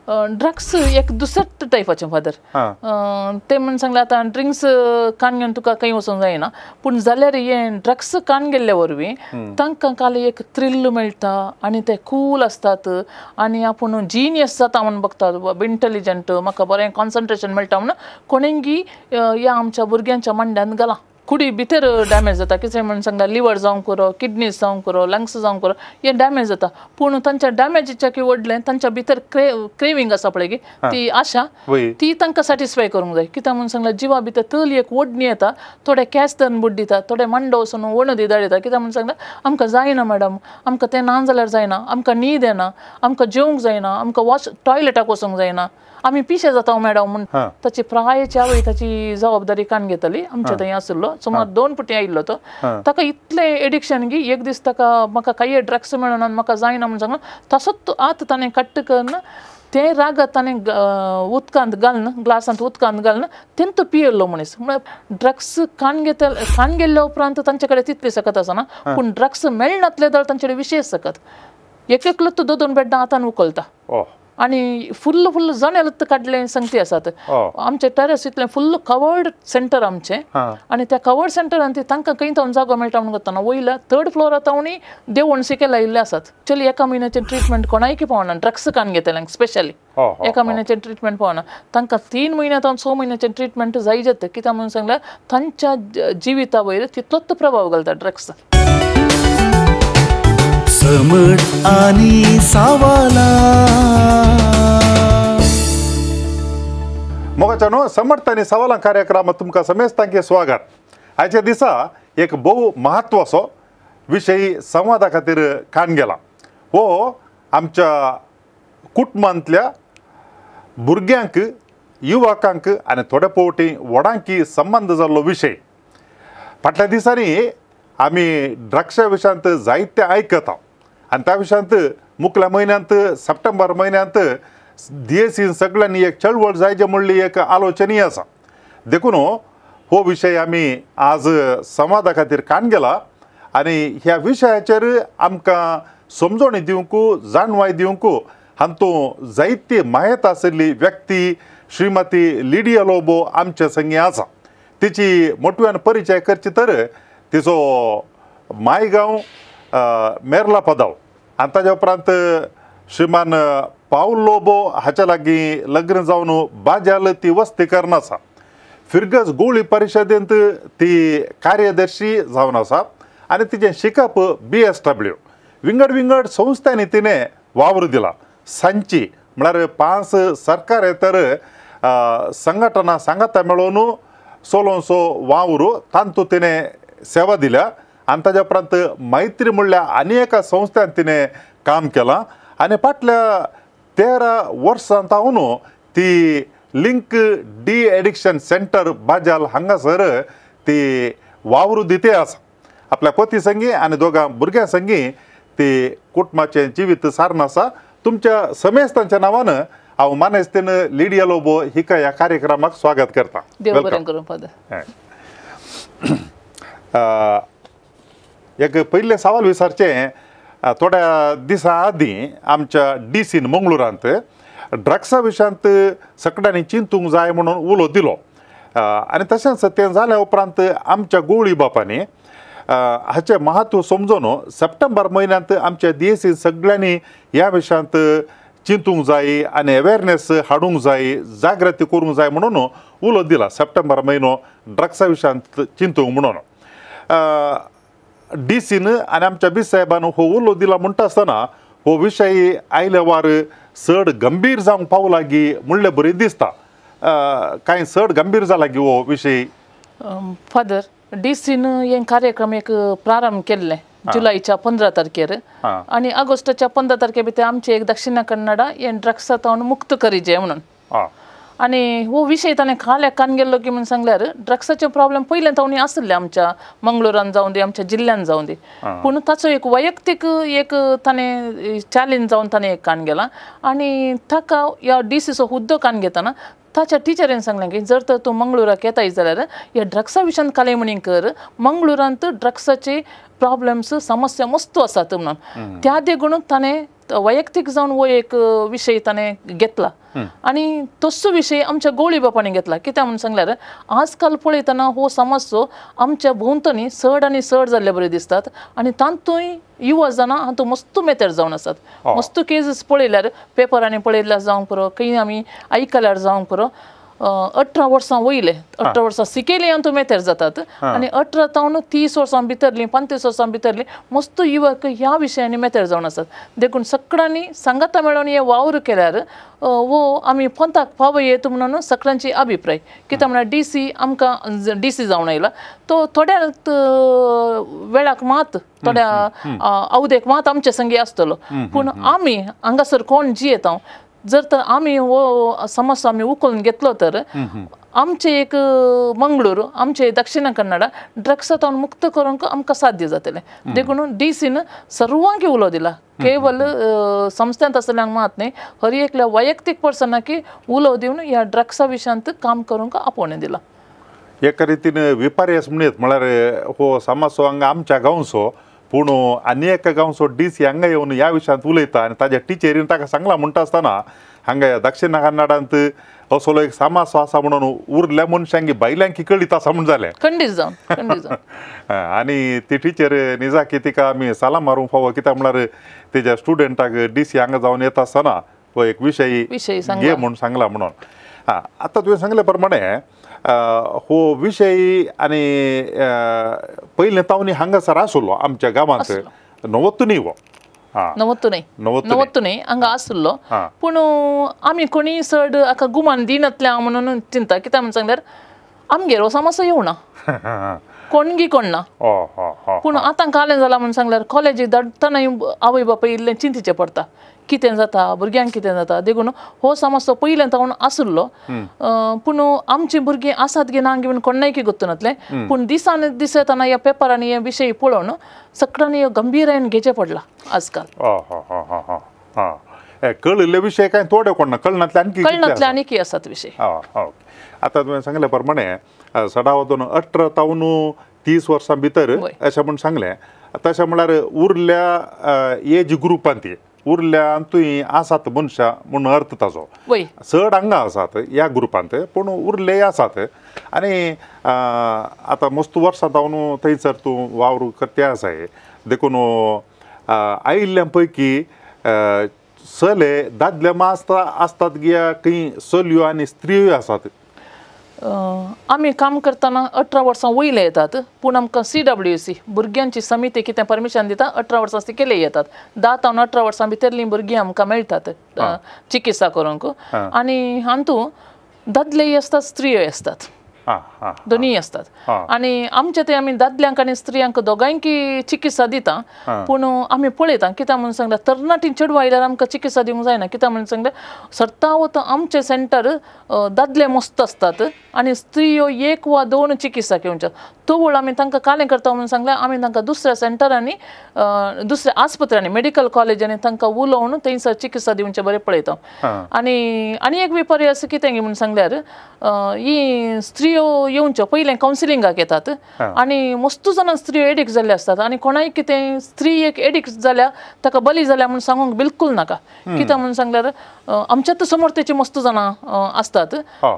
Drugs एक दुसरेच टायपाचें father. ते म्हण सांगलें आतां ड्रिंक्स कान घेवन तुका खंय वचूंक जायना, पूण जाल्यार हें ड्रग्स कान गेल्ल्या वरवीं तांकां काल एक थ्रिल मेळटा आनी ते कूल आसतात आनी आपूण जिनियस जाता म्हूण बघतात, इंटेलिजंट, म्हाका बरें कॉन्सन्ट्रेशन मेळटा म्हणून कोणेंगी ह्या आमच्या भुरग्यांच्या मांड्यांत घालां. कुडी भितर डॅमेज जाता, कितें म्हण सांगता लिवर जावंक पुरो, किडनीज जावंक पुरो, लंग्स जावंक पुरो, हें डॅमेज जाता. पूण तांच्या डॅमेजीच्या की व्हडलें तांच्या भितर क्रेविंग आसा पळय की ती आशा ती तांकां सॅटिस्फाय करूंक जाय. कित्याक म्हूण सांगल्यार जिवा भितर तली एक ओडणी येता, थोडे कॅश धरून बुड्डिता, थोडे मांडो वचून वणदी दाळयता. कित्याक म्हूण सांगल्यार आमकां जायना मॅडम, आमकां तें ना जाल्यार जायना, आमकां न्हीद येना, आमकां जेवंक जायना, आमकां वॉश टॉयलेटाक वचूंक जायना, आमी पिशे जाता मॅडम म्हूण. ताची प्रायेची आवय ताची जबाबदारी कान घेताली. आमच्या थंय आशिल्लो सुमार 2 पुटी आयिल्लो तो. ताका इतलें एडिक्शन की एक दीस ताका म्हाका कांय ड्रग्स मेळना, म्हाका जायना म्हूण सांगून तसोच आत ताणें कट्ट करून तें रागात ताणें उदकांत घालून, ग्लासांत उदकांत घालून तें तो पियेल्लो मनीस. म्हळ्यार ड्रग्स कान घेतले, कान गेल्ल्या उपरांत तांचे कडेन तितली सकत आसना, पूण ड्रग्स मेळनातले जाल्यार तांचे कडेन विशेश सकत. एक एकलो तो 2-2 बेड्डां हातान उखलता आनी फुल्ल फुल्ल जनेल काडलें संगती आसात. आमचे टेरस इतलें फुल्ल कवर्ड सेंटर आमचें आनी त्या कवर्ड सेंटरान ती तांकां खंय तावन जागो मेळटा म्हणून वतना वयल्या 3rd फ्लोरा तावणी देवण शिके लायिल्ले आसात. एक्चुअली एका म्हयन्याचें ट्रिटमेंट कोणायकी पावना, ड्रग्स कान घेतल्यांक स्पेशली एका म्हयन्याचें ट्रिटमेंट पावना, तांकां 3 म्हयन्या तावन 6 म्हयन्याचें ट्रिटमेंट जाय जाता. कित्याक म्हणून सांगल्यार तांच्या जिविता वयर तितलोच प्रभाव घालता ड्रग्स. समट आनी सावाला मोगाच्या न्हू समर्थ आनी सवालां कार्यक्रमात तुमकां समेस्तांचें स्वागत. आयच्या दिसा एक भोव महत्वाचो विशय संवादा खातीर कान गेला. हो आमच्या कुटुंबांतल्या भुरग्यांक, युवकांक आनी थोडे फावटी व्हडांकी संबंद जाल्लो विशय. फाटल्या दिसांनी आमी ड्रग्सा विशयांत जायते आयकता आनी त्या विशयांत मुखल्या म्हयन्यांत सप्टेंबर म्हयन्यांत डीएसीन सगळ्यांनी एक चळवळ जायचे म्हणली एक आलोचनीय आसा. देखून हो विशय आमी आज संवादा खातीर कान गेला आनी ह्या विशयाचेर आमकां समजोणी दिवंक, जाणवाय दिवंक हातूंत जायती म्हायत आशिल्ली व्यक्ती श्रीमती लिडिया लोबो आमचे संगी आसा. तिची मोटव्यान परिचय करची तर तिचो मायगांव मेरला पदाव आनी ताज्या उपरांत श्रीमान पावल लोबो हाच्या लागीं लग्न जावन बाजाल ती वस्ती करून आसा. फिरगज गोळी परिशदेंत ती कार्यदर्शी जावन आसा आनी तिचें शिकप BSW. विंगड विंगड संस्थांनी तिणें वावर दिला. सांची म्हळ्यार 5 सरकारेतर संघटना सांगाता मेळोवन सोलोसो वावर तांतू तिणें सेवा दिल्या आनी ताज्या उपरांत मैत्री म्हणल्या आनी एका संस्थान तिणें काम केलां आनी फाटल्या 13 वर्सां तावन ती लिंक डी एडिक्शन सेंटर बाजाल हांगासर ती वावरू दिते आसा. आपल्या पती संगी आनी दोगां भुरग्यां संगी ती कुटुंबाचें जिवीत सारण आसा. तुमच्या समेस्तांच्या नांवान हांव मानेस्तीन लिडिया लोबो हिका ह्या कार्यक्रमाक स्वागत करता. देव बरें करूं फादर. एक पयलें सवाल विचारचें, थोड्या दिसां आदीं आमच्या डीसीन मंगळुरांत ड्रग्सा विशयांत सगळ्यांनी चिंतूंक जाय म्हणून उलो दिलो आनी तशेंच तें जाल्या उपरांत आमच्या गोळी बापांनी हाचें महत्व समजून सप्टेंबर म्हयन्यांत आमच्या डीएसीन सगळ्यांनी ह्या विशयांत चिंतूंक जाय आनी अवेरनेस हाडूंक जाय, जागृती करूंक जाय म्हणून उलो दिला. सप्टेंबर म्हयनो ड्रग्सा विशयांत चिंतूंक म्हणून डीसीन आनी आमच्या बी साहेबान हो उलो दिला म्हणटा आसतना हो विशय आयल्या वार चड गंभीर जावंक पावला गी म्हणले बरी दिसता. कांय चड गंभीर जाला गी हो विशय? फादर, डीसीन हे कार्यक्रम एक प्रारंभ केल्ले जुलैच्या 15 तारखेर आनी ऑगस्टाच्या 15 तारखे भितर आमचे एक दक्षिण कन्नडा हे ड्रग्सा तावन मुक्त करीजे म्हणून. आनी हो विशय ताणें खाल्या कान गेल्लो की म्हणून सांगल्यार ड्रग्साचे प्रॉब्लेम पयलें तावणी आशिल्ले आमच्या मंगळुरान जावं दी, आमच्या जिल्ल्यान जावं दी, पूण ताचो एक वैयक्तीक एक ताणें चॅलेंज जावन ताणें एक कान गेला आनी ताका ह्या डीसीचो हुद्दो कान घेतना ताच्या टिचरीन सांगलें की जर तर तूं मंगळुराक येताय जाल्यार ह्या ड्रग्सा विशयान कालेमणी कर, मंगळुरांत ड्रग्साचे प्रॉब्लम्स समस्या मस्त आसात म्हणून. त्या देखून ताणें वैयक्तीक जावन हो एक विशय ताणें घेतला आनी तसो विशय आमच्या गोळी बापांनी घेतला. कित्याक म्हणून सांगल्यार आजकाल पळयतना हो समस्या आमच्या भोंवतणी चड आनी चड जाल्ले बरे दिसतात आनी तातूंय युवा जाणां हातूंत मस्त मेतेर जावन आसात. मस्त केसीस पळयल्यार पेपरांनी पळयल्यार जावंक पुरो, खंय आमी आयकल्यार जावंक पुरो, 18 वर्सां वयले 18 वर्सां सिकेली हातूंत मेतेर जातात आनी 18 तावन 30 वर्सां भितरलीं 35 वर्सां भितरलीं मस्त युवक ह्या विशयांनी मेतेर जावन आसात. देखून सगळ्यांनी सांगाता मेळोवन हे वावर केल्यार वो आमी पंथाक पावयत म्हणून सगळ्यांची अभिप्राय. कित्याक म्हळ्यार डी सी आमकां डी सी जावन आयला तो थोड्या वेळाक मात थोड्या अवधेक मात आमचे संगी आसतलो, पूण आमी हांगासर कोण जियेता जर तर आमी हो समस्या आमी उखलून घेतलो तर आमचे एक मंगळूर आमचे दक्षिण कन्नडा ड्रग्सा मुक्त करूंक आमकां साध्य जातलें. देखून डी सीन सर्वांक उलो दिला, केवल संस्थांत आसल्यांक मात न्ही, हर एकल्या वैयक्तीक पर्सनाक उलो दिवन ह्या ड्रग्सा विशयांत काम करूंक आपोवणें दिलां. एका रितीन विपर्यास म्हणयत म्हळ्यार हो समस्या हांगा आमच्या गांवचो, पूण आनी एका गांवचो डी सी हांगा येवन ह्या विशयांत उलयता आनी ताज्या टिचरीन ताका सांगलां म्हणटा आसतना हांगा दक्षिण कन्नडांत असलो एक समाज आसा म्हणून उरल्या मनशांक बायल्यांक कळीत आसा म्हूण जालें. खंडीत जावन खंडीत जावन आनी ती टिचर निजाकी तिका आमी सलाम मारूंक फावो, कित्याक म्हळ्यार तेज्या स्टुडंटाक डी सी हांगा जावन येता आसतना हो एक विशय घे म्हूण सांगला म्हणून. हां, आतां तुवें सांगले प्रमाणे हो विशय आनी पयलें तावनी हांगासर आसलो आमच्या गांवांत, नवत्तू हो नवत्तू न्ही हांगा आसलो, पूण आमी कोणी चड हाका गुमान दिनातल्या म्हणून चिंता. कित्याक म्हणून सांगल्यार आमगेर हो समस्या येवना, कोणगी कोण ना, पूण आतां कालें जालां म्हणून सांगल्यार कॉलेजीक धाडटनाय आवय बापूय इल्लें चिंतीचें पडटा, कितें जाता भुरग्यांक कितें जाता. देखून हो समस्या पयलें तावन आसलो, पूण आमचीं भुरगीं आसात गी ना गी म्हूण कोणायकी गोत्तनातलें, पूण दिसान दीस येतना ह्या पेपरांनी हे विशय पळोवन सगळ्यांनी गंभीरायेन घेवचें पडलां आजकाल. कळिल्ले विशय कांय थोडे कोण ना, कळनातले आणखी कळनातले आनीकय आसात विशय. आतां तुवें सांगले प्रमाणे सडावतून 18 तावन 30 वर्सां भितर अशें म्हूण सांगलें, तशें म्हळ्यार उरल्या एज ग्रुपांत उरल्या तुंय आसात मनशां म्हूण अर्थ ताजो, चड हांगा आसात ह्या ग्रुपांत, पूण उरले आसात. आनी आतां मस्त वर्सां जावन थंयसर तूं वावर करते आसाय, देखून आयिल्ल्या पैकी चले दादले मात आसतात गिया खंय चलयो आनी स्त्रियो आसात. आमी काम करतना 18 वर्सां वयले येतात, पूण आमकां CWC भुरग्यांची समिती कितें परमिशन दिता 18 वर्सां सिकेले येतात, 10 तावन 18 वर्सां भितरलीं भुरगीं आमकां मेळटात चिकित्सा करूंक. आनी हातूंत दादलेय आसतात स्त्रियोय आसतात, दोनूय आसतात. आनी आमचे ते आमी दादल्यांक आनी स्त्रियांक दोगांयकी चिकित्सा दिता, पूण आमी पळयता कित्याक म्हणून सांगल्यार तरणाटीं चेडवां आयल्यार आमकां चिकित्सा दिवंक जायना. कित्याक म्हणून सांगल्यार सर्तावत आमचे सेंटर दादले मस्त आसतात आनी स्त्रियो 1 वा 2 चिकित्सा घेवच्यो, तवळ आमी तांकां कालें करता म्हणून सांगल्यार आमी तांकां दुसऱ्या सेंटरांनी दुसऱ्या आस्पत्र्यांनी मेडिकल कॉलेजांनी तांकां उलोवन थंयसर चिकित्सा दिवचें बरें पळयता. आनी आनी एक विपर्यास कितें म्हणून सांगल्यार ही स्त्रियो येवच्यो पयलें कावन्सिलिंगाक येतात आनी मस्त जाणां स्त्रियो एडिक्ट जाल्ले आसतात आनी कोणाय कितें स्त्री एक एडिक्ट जाल्या ताका बली जाल्या म्हणून सांगूंक बिलकूल नाका. कित्याक म्हणून सांगल्यार आमच्यात समोर तेची मस्त जाणां आसतात,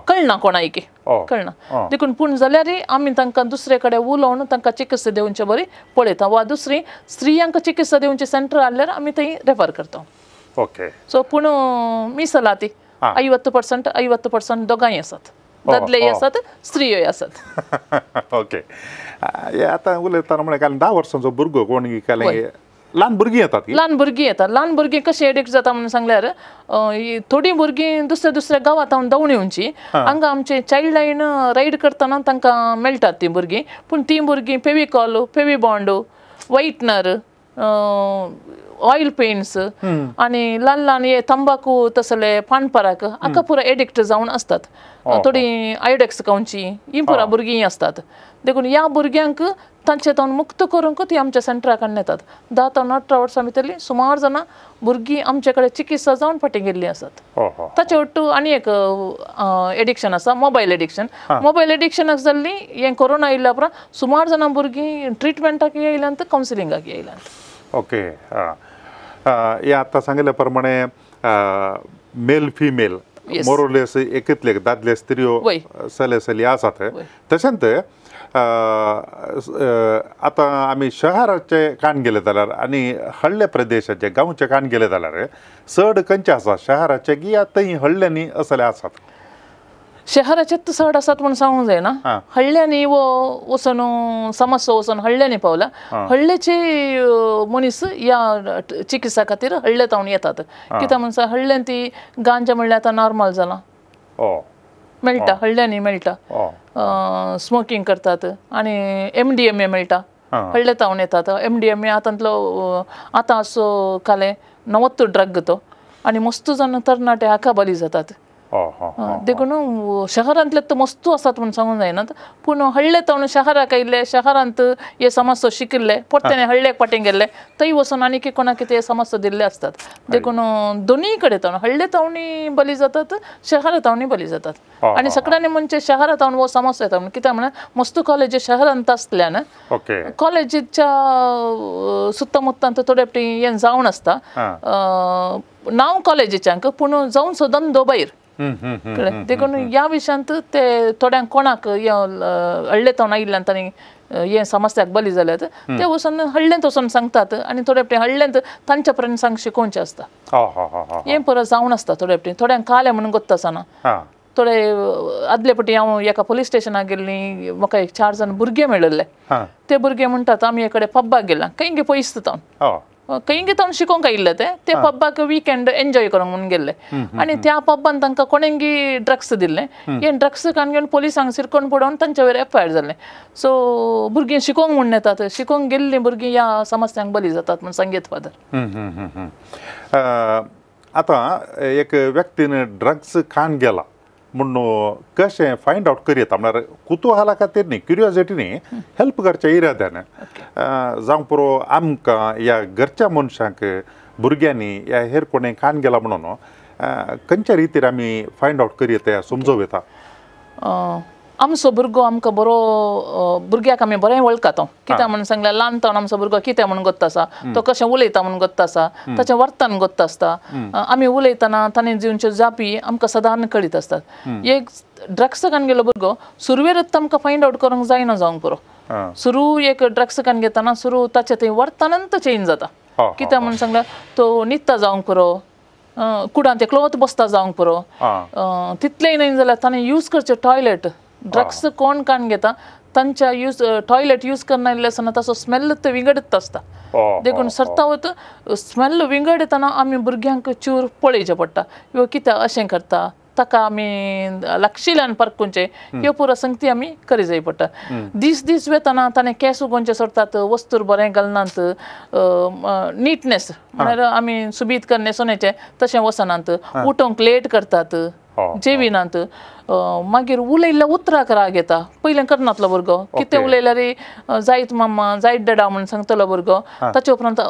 कळना कोणायकी कळना, देखून पूण जाल्यारय आमी तांकां दुसरे कडेन उलोवन तांकां चिकित्सा दिवचे बरी पळयता, वा दुसरी स्त्रियांक चिकित्सा दिवचे सेंटर आसल्यार आमी थंय रेफर करता. ओके, सो पूण मिसला ती 50% 50% दोगांय आसात, दादलेय आसात स्त्रियोय आसात. ओके, आतां उलयतना म्हळ्यार काल 10 वर्सांचो भुरगो कोण काल ल्हान भुरगीं येतात, ल्हान भुरगीं येतात. ल्हान भुरगीं कशीं एडिक्ट जाता म्हणून सांगल्यार थोडीं भुरगीं दुसऱ्या दुसऱ्या गांवांत हांव धांवून येवची, हांगा आमचे चायल्ड लायन रायड करतना तांकां मेळटात तीं भुरगीं, पूण तीं भुरगीं Fevicol, Fevibond, whitener oil paints आनी ल्हान ल्हान हे तंबाकू तसले पानपराक हाका पुरा एडिक्ट जावन आसतात. थोडी आयोडेक्स खावची ही पुरा भुरगीं आसतात. देखून ह्या भुरग्यांक तांचे तावन मुक्त करूंक ती आमच्या सेंटराक येतात. 10 ते 18 वर्सां भितरली सुमार जाणां भुरगीं आमचे कडेन चिकित्सा जावन फाटीं गेल्लीं आसात. ताचे ಒಟ್ಟು आनी एक एडिक्शन आसा, मोबायल एडिक्शन. मोबायल एडिक्शनाक जाल्ली हें कोरोना आयिल्ल्या उपरांत सुमार जाणां भुरगीं ट्रिटमेंटाक येयल्यांत, कावन्सिलिंगाक येयल्यांत. ओके, हें आतां सांगिल्ल्या प्रमाणे मेल फिमेल मोरलेस एकतले दादले स्त्रियो चले चली आसात. तशेंच आतां आमी शहराचे कान गेले जाल्यार आनी हळ्ळे प्रदेशाचे गांवचे कान गेले जाल्यार चड खंयचे आसा, शहराचे की थंय हळ्ळ्यांनी असले आसात? शहराचे चड आसात म्हूण सांगूंक जायना. हळ्ळ्यांनी वो वचून समस्या वचून हळ्ळ्यांनी पावला. हळ्ळेचे मनीस ह्या चिकित्सा खातीर हळ्ळे तावन येतात. कित्याक म्हणसा हळ्ळ्यान ती गांजा म्हणल्यार आतां नॉर्मल जालां, मेळटा हळ्ळ्यांनी मेळटा. स्मोकींग करतात आनी MDMA मेळटा, हळ्ळे तावन येतात. MDMA आतांतलो आतां असो काले नवत्तो ड्रग तो आनी मस्त जाण तरणाटे हाका बली जातात. देखून शहरांतले तर मस्तू आसात म्हूण सांगूंक जायनात, पूण हळ्ळे तावन शहराक आयिल्ले, शहरांत हे समस्या शिकिल्ले, परते हळ्ळेक फाटीं गेल्ले, थंय वचून आनी कोणाक कितें समस्या दिल्ले आसतात. देखून दोनूय कडेन तावन हळ्ळे तावणी बली जातात, शहरा तावणी बली जातात. आनी सगळ्यांनी म्हणजे शहरा तावन हो समस्या येता कित्याक म्हळ्यार मस्तू कॉलेज शहरांत आसल्यान कॉलेजीच्या सुत्तमुत्तांत थोडे फावटी हें जावन आसता. नांव कॉलेजीच्यांक पूण जावन धंदो भायर. देखून ह्या विशयांत ते थोड्यांक कोणाक हळ्ळे तावन आयिल्ल्यान तांणी हे समस्याक बली जाल्यात ते वचून हळ्ळेंत वचून सांगतात आनी थोडे फावटी हळ्ळेंत तांच्या पर्यंत सांग शिकोवचें आसता. हें परत जावन आसता थोडे फावटी थोड्यांक कालें म्हणून गोत्त आसना. थोडे आदले फावटी हांव एका पोलीस स्टेशनाक गेल्ली, म्हाका एक 4 जाण भुरगे मेळिल्ले. ते भुरगे म्हणटात आमी एकडे पब्बाक गेला, खंय पयस तावन खंय तावन शिकोवंक आयिल्ले ते ते पब्बाक विकेंड एन्जॉय करूंक म्हणून गेल्ले आनी त्या पब्बान तांकां कोणेंगी ड्रग्स दिल्लें. हें ड्रग्स कान घेवन पोलिसांक सिरकोन पडोवन तांच्या वयर FIR जालें. सो भुरगीं शिकोवंक म्हूण येतात, शिकोवंक गेल्लीं भुरगीं ह्या समस्यांक बली जातात म्हूण सांगीत फादर. आतां एक व्यक्तीन ड्रग्स खान गेला म्हूण कशें फायंड आवट करयता, म्हळ्यार कुतुहला खातीर न्ही, क्युरियोसिटी न्ही, हेल्प करच्या इराद्यान जावं पुरो आमकां ह्या घरच्या मनशांक भुरग्यांनी ह्या हेर कोणें खान गेला म्हणून खंयच्या रितीर आमी फायंड आवट करयता, समजूं येता? आमचो भुरगो आमकां बरो भुरग्याक आमी बरें वळखता. कित्याक म्हणून सांगल्यार ल्हान तावन आमचो भुरगो कितें म्हणून गोत्त आसा, तो कशें उलयता म्हणून गोत्त आसा, ताचें वर्तन गोत्त आसता. आमी उलयतना ताणें दिवच्यो जापी आमकां सदांच कळीत आसतात. एक ड्रग्स कान गेलो भुरगो सुरवेरच आमकां फायंड आवट करूंक जायना जावंक पुरो. सुरू एक ड्रग्स कान घेतना सुरू ताचें थंय वर्तनंत चेंज जाता. कित्याक म्हणून सांगल्यार तो न्हिदता जावंक पुरो, कुडांत एकलोच बसता जावंक पुरो, तितलेंय न्हय जाल्यार ताणें यूज करचें टॉयलेट. ड्रग्स कोण कान घेता तांच्या यूज टॉयलेट यूज करना इल्लें आसतना ताचो स्मेल ते विंगडत आसता. देखून सर्तावत स्मेल विंगड येतना आमी भुरग्यांक चूर पळयचें पडटा, ह्यो कित्याक अशें करता, ताका आमी लागशिल्ल्यान परकुंचे ह्यो पुरो संगती आमी करी जाय पडटा. दीस दीस वेतना ताणें केंस उगोवचे सोडटात, वस्तूर बरें घालनात, निटनेस म्हळ्यार आमी सुबीत करणे सोन्याचें तशें वचनात, उठोवंक लेट करतात, जेविनात, मागीर उलयल्ल्या उतराक राग येता. पयलें करनातलो भुरगो कितें उलयल्यार जायत मामा जायत डॅडा म्हणून सांगतलो भुरगो, ताचे उपरांत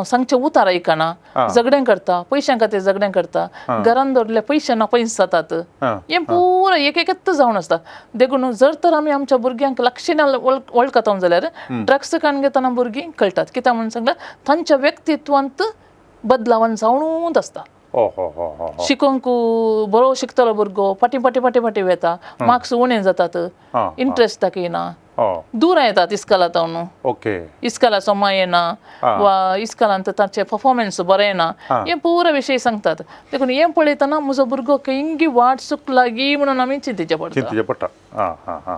सांगचें उतार आयकना, झगडें करता, पयशां खातीर झगडें करता, घरान दवरले पयशे ना पयस जातात. हें पुरो एक एकच जावन आसता. देखून जर तर आमी आमच्या भुरग्यांक लक्षणां वळखता जाल्यार ड्रग्स कान घेतना भुरगीं कळटात. कित्याक म्हणून सांगल्यार तांच्या व्यक्तित्वांत बदलावन जावनूच आसता. शिकोवंक बरो शिकतलो भुरगो फाटीं फाटीं फाटीं फाटीं वेता, मार्क्स उणें जातात, इंट्रस्ट दाखयना, दूर येतात इस्कला तावन, इस्कला सोमा येना वा इस्कलांत ताचें परफॉर्मन्स बरें येना, हें पुरो विशय सांगतात. देखून हें पळयतना म्हजो भुरगो खंयगी वाट चुकला गी म्हणून आमी चिंतचें पडटा. चिंतचें पडटा. आं हां.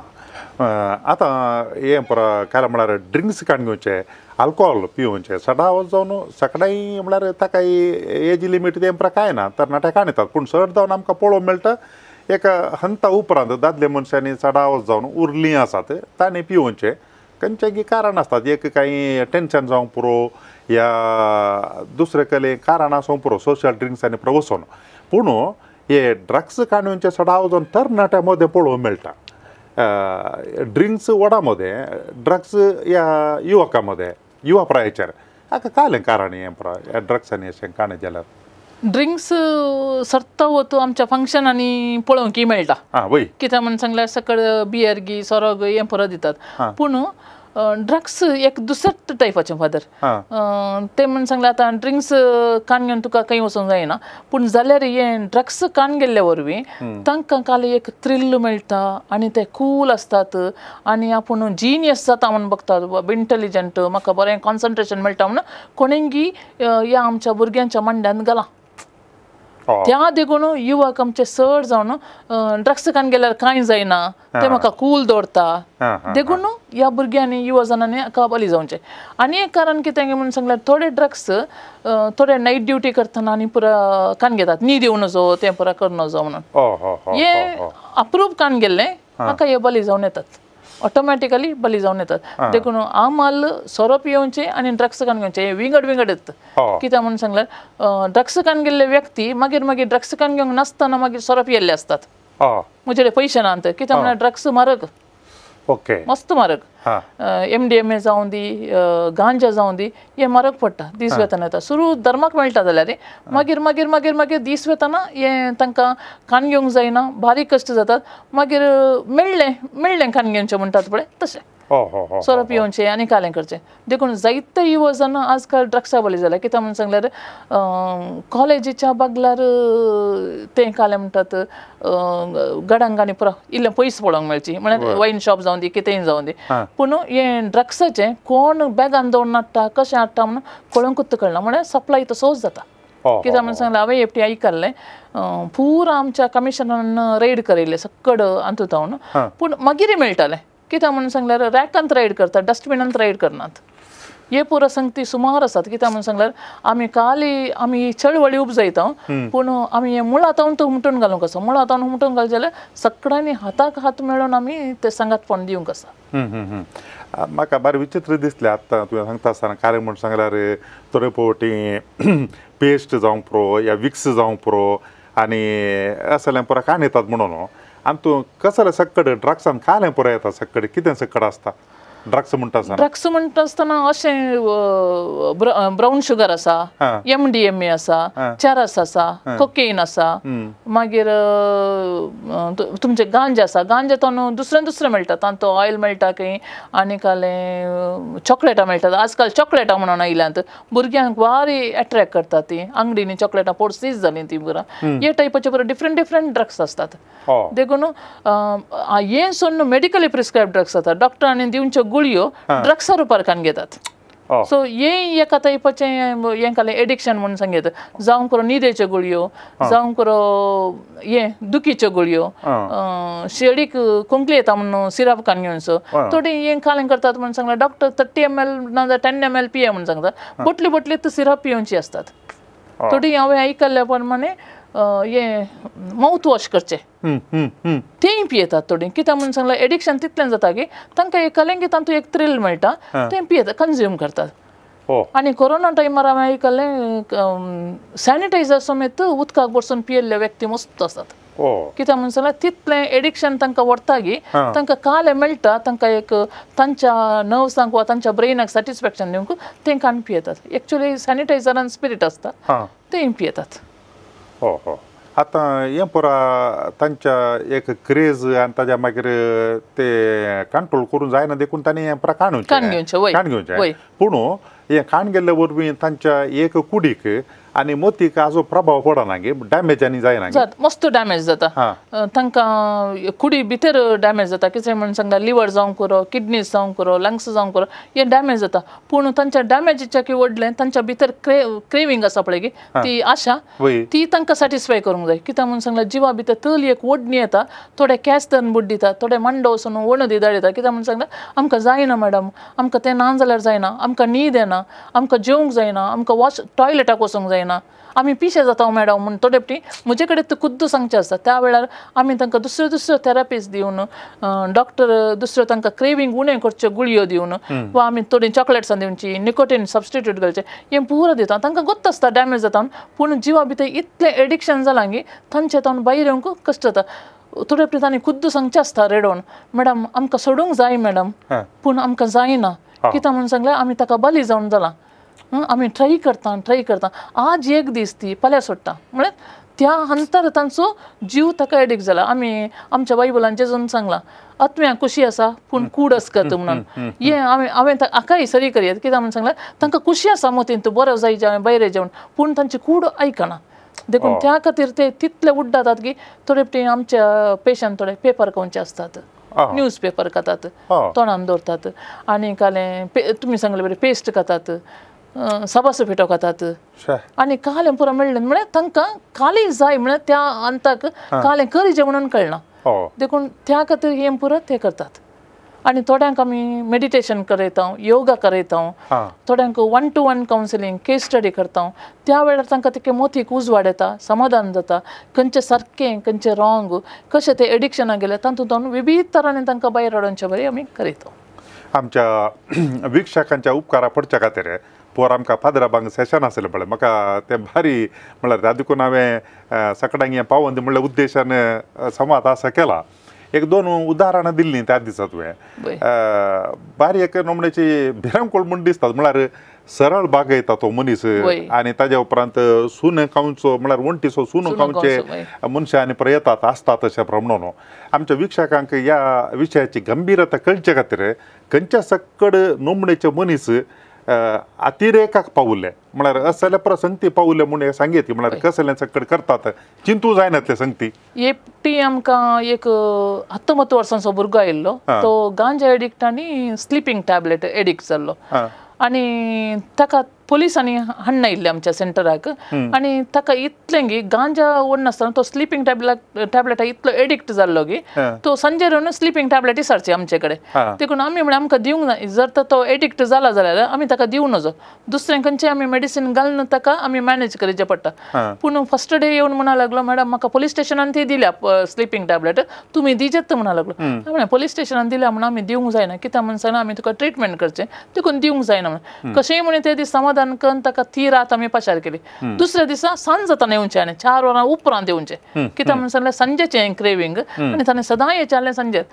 आतां हें पुरो काय म्हळ्यार ड्रिंक्स काडून घेवचें, आल्कोहोल पिवोवचें सदां जावन सकाळी म्हळ्यार ताका एज लिमीट तें कांय ना, तरणाटे काण येतात. पूण चड जावन आमकां पळोवंक मेळटा एक हंता उपरांत दादले मनशांनी चडावत जावन उरलीं आसात तांणी पिवोवचें. खंयचें कारण आसतात, एक कांय टेंशन जावंक पुरो या दुसरे कले कारण आसूं पुरो सोशल ड्रिंक्स आनी प्रवसन पूण हे ड्रग्स काणूनचे सदां वचून तरणाट्या मदें पळोवंक मेळटा ड्रिंक्स व्हडा मदें ड्रग्स ह्या युवका मदें युवा प्रायचेर हाका कालें कारण हें पुरो ड्रग्स आनी अशें काणें जाल्यार ड्रिंक्स सरता वत आमच्या फंक्शनांनी पळोवंक मेळटा वय कित्याक म्हण सांगल्यार सकळ बियर गी सोरो गी हें परत दितात पूण ड्रग्स एक दुसरेच टायपाचें फादर ते म्हण सांगलें आतां ड्रिंक्स कान घेवन तुका खंय वचूंक जायना पूण जाल्यार हें ड्रग्स कान गेल्ले वरवीं तांकां काल एक थ्रिल मेळटा आनी ते कूल आसतात आनी आपूण जिनियस जाता म्हूण बगतात इंटेलिजंट म्हाका बरें कॉन्सन्ट्रेशन मेळटा म्हणून कोणेंगी ह्या आमच्या भुरग्यांच्या मांड्यांत घालां त्या देखून युवक आमचे चड जावन ड्रग्स कान गेल्यार कांय जायना ते म्हाका कूल दवरता देखून ह्या भुरग्यांनी युवा जाणांनी हाका बली जावचें आनी एक कारण कितें म्हूण सांगल्यार थोडे ड्रग्स थोडे नायट ड्युटी करतना आनी पुरा कान घेतात न्हीद येवं नजो तें पुरा करूं नजो म्हणून हे अप्रूप कान गेल्लें हाका हे बली जावन येतात ऑटोमॅटिकली बली जावन येतात देखून आमाल सोरो पियोवचें आनी ड्रग्स कान घेवचें हे विंगड विंगड येता कित्याक म्हणून सांगल्यार ड्रग्स कान गेल्ले व्यक्ती मागीर मागीर ड्रग्स कान घेवंक नासतना मागीर सोरो पियेल्ले आसतात म्हजे कडेन पयशे नात कित्याक म्हळ्यार ड्रग्स म्हारग ओके मस्त म्हारग MDMA जावं दी गांजा जावं दी हें म्हारग पडटा दीस वेतना येता सुरू धर्माक मेळटा जाल्यार मागीर मागीर मागीर मागीर दीस वेतना हें तांकां कान घेवंक जायना बारीक कश्ट जातात मागीर मेळ्ळें मेळ्ळें कान घेवचें म्हणटात पळय तशें सोरो पियोवचें आनी कालें करचें देखून जायते युवा जाण आजकाल ड्रग्सा बली जाल्या कित्याक म्हणून सांगल्यार कॉलेजीच्या बागल्यार तें कालें म्हणटात गडांगांनी पुरा इल्लें पयस पळोवंक मेळची म्हळ्यार वायन शॉप जावं दी कितेंय जावं दी पूण हें ड्रग्साचें कोण बॅगान दवरून हाडटा कशें हाडटा म्हणून कळोंकूच कळना म्हळ्यार सप्लाय तसोच जाता कित्याक म्हणून सांगलें हांवें एकटी आयकल्लें पुरा आमच्या कमिशनरान रेड करयलें सकड अंतू जावन पूण मागीर मेळटालें कित्याक म्हणून सांगल्यार रॅकांत रायड करतात डस्टबिनांत रायड करनात हे पुरो संगती सुमार आसात कित्याक म्हणून सांगल्यार आमी काली आमी चळवळी उपजयता पूण आमी हें मुळांत हुमटून घालूंक आसा मुळांत हुमटून घालचें जाल्यार सगळ्यांनी हाताक हात मेळोवन आमी ते सांगातपण दिवंक आसा म्हाका बारी विचित्र दिसलें आतां तुवें सांगता आसतना कारण म्हूण सांगल्यार थोडे फावटी पेस्ट जावंक पुरो या विक्स जावंक पुरो आनी असलें पुरो कान येतात म्हणून आनी तूं कसलें सक्कड ड्रग्सान कालें पुरो येता सक्कड कितें सक्कड आसता ड्रग्स म्हणटा आसतना ड्रग्स म्हणटा आसतना अशें ब्रावन शुगर आसा MDMA आसा चरस आसा कोकेन आसा मागीर तुमचें गांजा आसा गांजा तो दुसरें दुसरें मेळटा तांतो ऑयल मेळटा खंय आनी कालें चॉकलेटां मेळटात आजकाल चॉकलेटां म्हणून आयल्यांत भुरग्यांक भारी एट्रेक्ट करतात ती आंगडीनी चॉकलेटां पोडसीच जालीं ती पुरा हे टायपाचे पुरा डिफरंट डिफरंट ड्रग्स आसतात देखून हें सोडून मेडिकली प्रिस्क्रायब ड्रग्स आसतात डॉक्टरांनी दिवच्यो गुळयो ड्रग्सा रुपार कान घेतात सो हें एका टायपाचें हें कालें एडिक्शन म्हणून सांगयत जावं करो न्हिदेच्यो गुळयो जावं करो हें दुखीच्यो गुळयो शेळीक खोंकली येता म्हणून सिरप कान घेवचो थोडीं हें कालें करतात म्हणून सांगल्यार डॉक्टर 30 ml ना 10 ml पिये म्हणून सांगता बोटली बोटली सिरप पियोवची आसतात थोडीं हांवें आयकल्ल्या प्रमाणे हें मावथ वॉश करचें तेंय पियेतात थोडीं कित्याक म्हणून सांगल्यार एडिक्शन तितलें जाता की तांकां एक कलें की तांतूं एक थ्रील मेळटा तें पियेतात कंज्यूम करतात आनी कोरोना टायमार हांवें आयकल्लें सॅनिटायझर समेत उदकाक बसून पियेल्ले व्यक्ती मस्त आसात कित्याक म्हणून सांगल्यार तितलें एडिक्शन तांकां व्हरता की तांकां कालें मेळटा तांकां एक तांच्या नर्व्सांक वा तांच्या ब्रेनाक सॅटिस्फॅक्शन दिवंक तें कान पियेतात एक्चुअली सॅनिटायझरान स्पिरीट आसता तें पियेतात हो हो आतां हें पुरा तांच्या एक क्रेज आनी ताज्या मागीर ते कंट्रोल करूंक जायना देखून तांणी हें पुरा काण घेवचें काण घेवचें पूण हें काण गेल्ले वरवीं तांच्या एक कुडीक आनी मोतीक हाजो प्रभाव पडना गे डॅमेज आनी जायना मस्त डॅमेज जाता तांकां कुडी भितर डॅमेज जाता कितें म्हणून सांगल्यार लिवर जावंक पुरो किडनीज जावंक पुरो लंग्स जावंक पुरो हें डॅमेज जाता पूण तांच्या डॅमेजीच्या की व्हडलें तांच्या भितर क्रेविंग आसा पळय की ती आशा ती तांकां सॅटिस्फाय करूंक जाय कित्याक म्हणून सांगल्यार जिवा भितर तली एक ओडणी येता थोडे कॅश धरून बुड दिता थोडे मांडो वचून वणदी दाडयता कित्याक म्हणून सांगल्यार आमकां जायना मॅडम आमकां तें ना जाल्यार जायना आमकां न्हीद येना आमकां जेवंक जायना आमकां वॉश टॉयलेटाक वचूंक जायना जायना, आमी पिशे जाता मॅडम म्हूण थोडे फावटी म्हजे कडेन ते खुद्द सांगचें आसता. त्या वेळार आमी तांकां दुसऱ्यो दुसऱ्यो थेरपीज दिवन, डॉक्टर दुसऱ्यो तांकां क्रेवींग उणें करच्यो गुळयो दिवन, वा आमी थोडीं चॉकलेट्सां दिवची, निकोटीन सबस्टिट्यूट घालचें, हें पुरो दिता. तांकां गोत्त आसता डॅमेज जाता, पूण जिवा भितर इतलें एडिक्शन जालां की तांचे तावन भायर येवंक कश्ट जाता. थोडे फावटी तांणी खुद्द सांगचें आसता रेडोवन, मॅडम आमकां सोडूंक जाय मॅडम, पूण आमकां जायना. कित्याक म्हणून सांगलें, आमी ताका बली जावन जालां, आमी ट्राय करता ट्राय करता, आज एक दीस ती फाल्यां सोडटा, म्हळ्यार त्या हंतर तांचो जीव ताका एडिक्ट जाला. आमी आमच्या बायबलान जेजून सांगलां, आत्म्या खुशी आसा पूण कूड अस्कत म्हणून. हें आमी हांवें हाकाय सरी करयत. कित्याक म्हणून सांगलें, तांकां खुशी आसा मतीन तूं बरो जाय हांवें भायर जेवण, पूण तांची कूड आयकना. देखून त्या खातीर ते तितले उड्डातात की थोडे फावटी आमच्या पेशंट थोडे पेपर खावचे आसतात, न्यूज पेपर खातात, तोंडान दवरतात, आनी कालें तुमी सांगले बरें पेस्ट खातात, साबासो पिठो खातात, आनी कालें पुरो मेळ्ळें म्हळ्यार तांकां कालें जाय म्हळ्यार त्या अंताक कालें करीचें म्हणून कळना. देखून त्या खातीर हें पुरो ते करतात. आनी थोड्यांक आमी मेडिटेशन करयता, योगा करयता, थोड्यांक 1 to 1 counselling, case study करता. त्या वेळार तांकां तितकें मोतीक उजवाड येता, समाधान जाता, खंयचें सारकें खंयचें रॉंग, कशें ते एडिक्शनाक गेले तातूंत विविध तरांनी तांकां भायर हाडोवचे बरें आमी करयता. आमच्या वीक्षकांच्या उपकारा पडच्या खातीर पोर आमकां फादराबांग सेशन आसलें पळय, म्हाका तें भारी म्हळ्यार देखून हांवें सकडांक हें पावोवन म्हणल्यार उद्देशान संवाद आसा केला. एक दोन उदाहरणां दिल्लीं त्या दिसा तुवें, बारी एक नमणेची भिरांकूळ म्हूण दिसतात. म्हळ्यार सरळ बागयता तो मनीस आनी ताज्या उपरांत सून खावचो म्हळ्यार वण्टीचो सून खावचे मनशां आनी प्रयतात आसता तशें प्रमाण. आमच्या वीक्षकांक ह्या विशयाची गंभीरता कळचे खातीर खंयच्या सकड नमणेचे मनीस अतिरेकाक पावले म्हळ्यार असले प्रसंगती पावले म्हूण हें सांगीत की म्हळ्यार कसलें सकड करतात चिंतू जायनातले संगती. एकटी आमकां एक 19 वर्सांचो भुरगो आयिल्लो, तो गांजा एडिक्ट आनी स्लिपींग टॅबलेट एडिक्ट जाल्लो, आनी ताका पोलिसांनी हाडून आयिल्ले आमच्या सेंटराक. आनी ताका इतलें की गांजा ओडनासतना तो स्लिपींग टॅबलेटा इतलो एडिक्ट जाल्लो की तो सांजेर येवन स्लिपींग टॅबलेट विचारची आमचे कडेन. देखून आमी म्हळ्यार आमकां दिवंक ना, जर तर तो एडिक्ट जाला जाल्यार आमी ताका दिवं नजो, दुसरें खंयचें आमी मेडिसीन घालून ताका आमी मॅनेज करचें पडटा. पूण फर्स्ट डे येवन म्हणा लागलो, मॅडम म्हाका पोलीस स्टेशनान ती दिल्या स्लिपींग टॅबलेट, तुमी दिजेत म्हणा लागलो. म्हळ्यार पोलीस स्टेशनान दिल्या म्हणून आमी दिवंक जायना, कित्याक म्हणून सांगना आमी तुका ट्रिटमेंट करचें देखून दिवंक जायना म्हणून. कशेंय म्हणून ते दीस समाधान करून ताका ती रात आमी पाशार केली. दुसऱ्या दिसा सांज जातना येवचें आनी 4 वरां उपरांत येवचें, कित्याक म्हणून सांगलें सांजेचें क्रेवींग आनी ताणें सदां येचें आहलें सांजेर.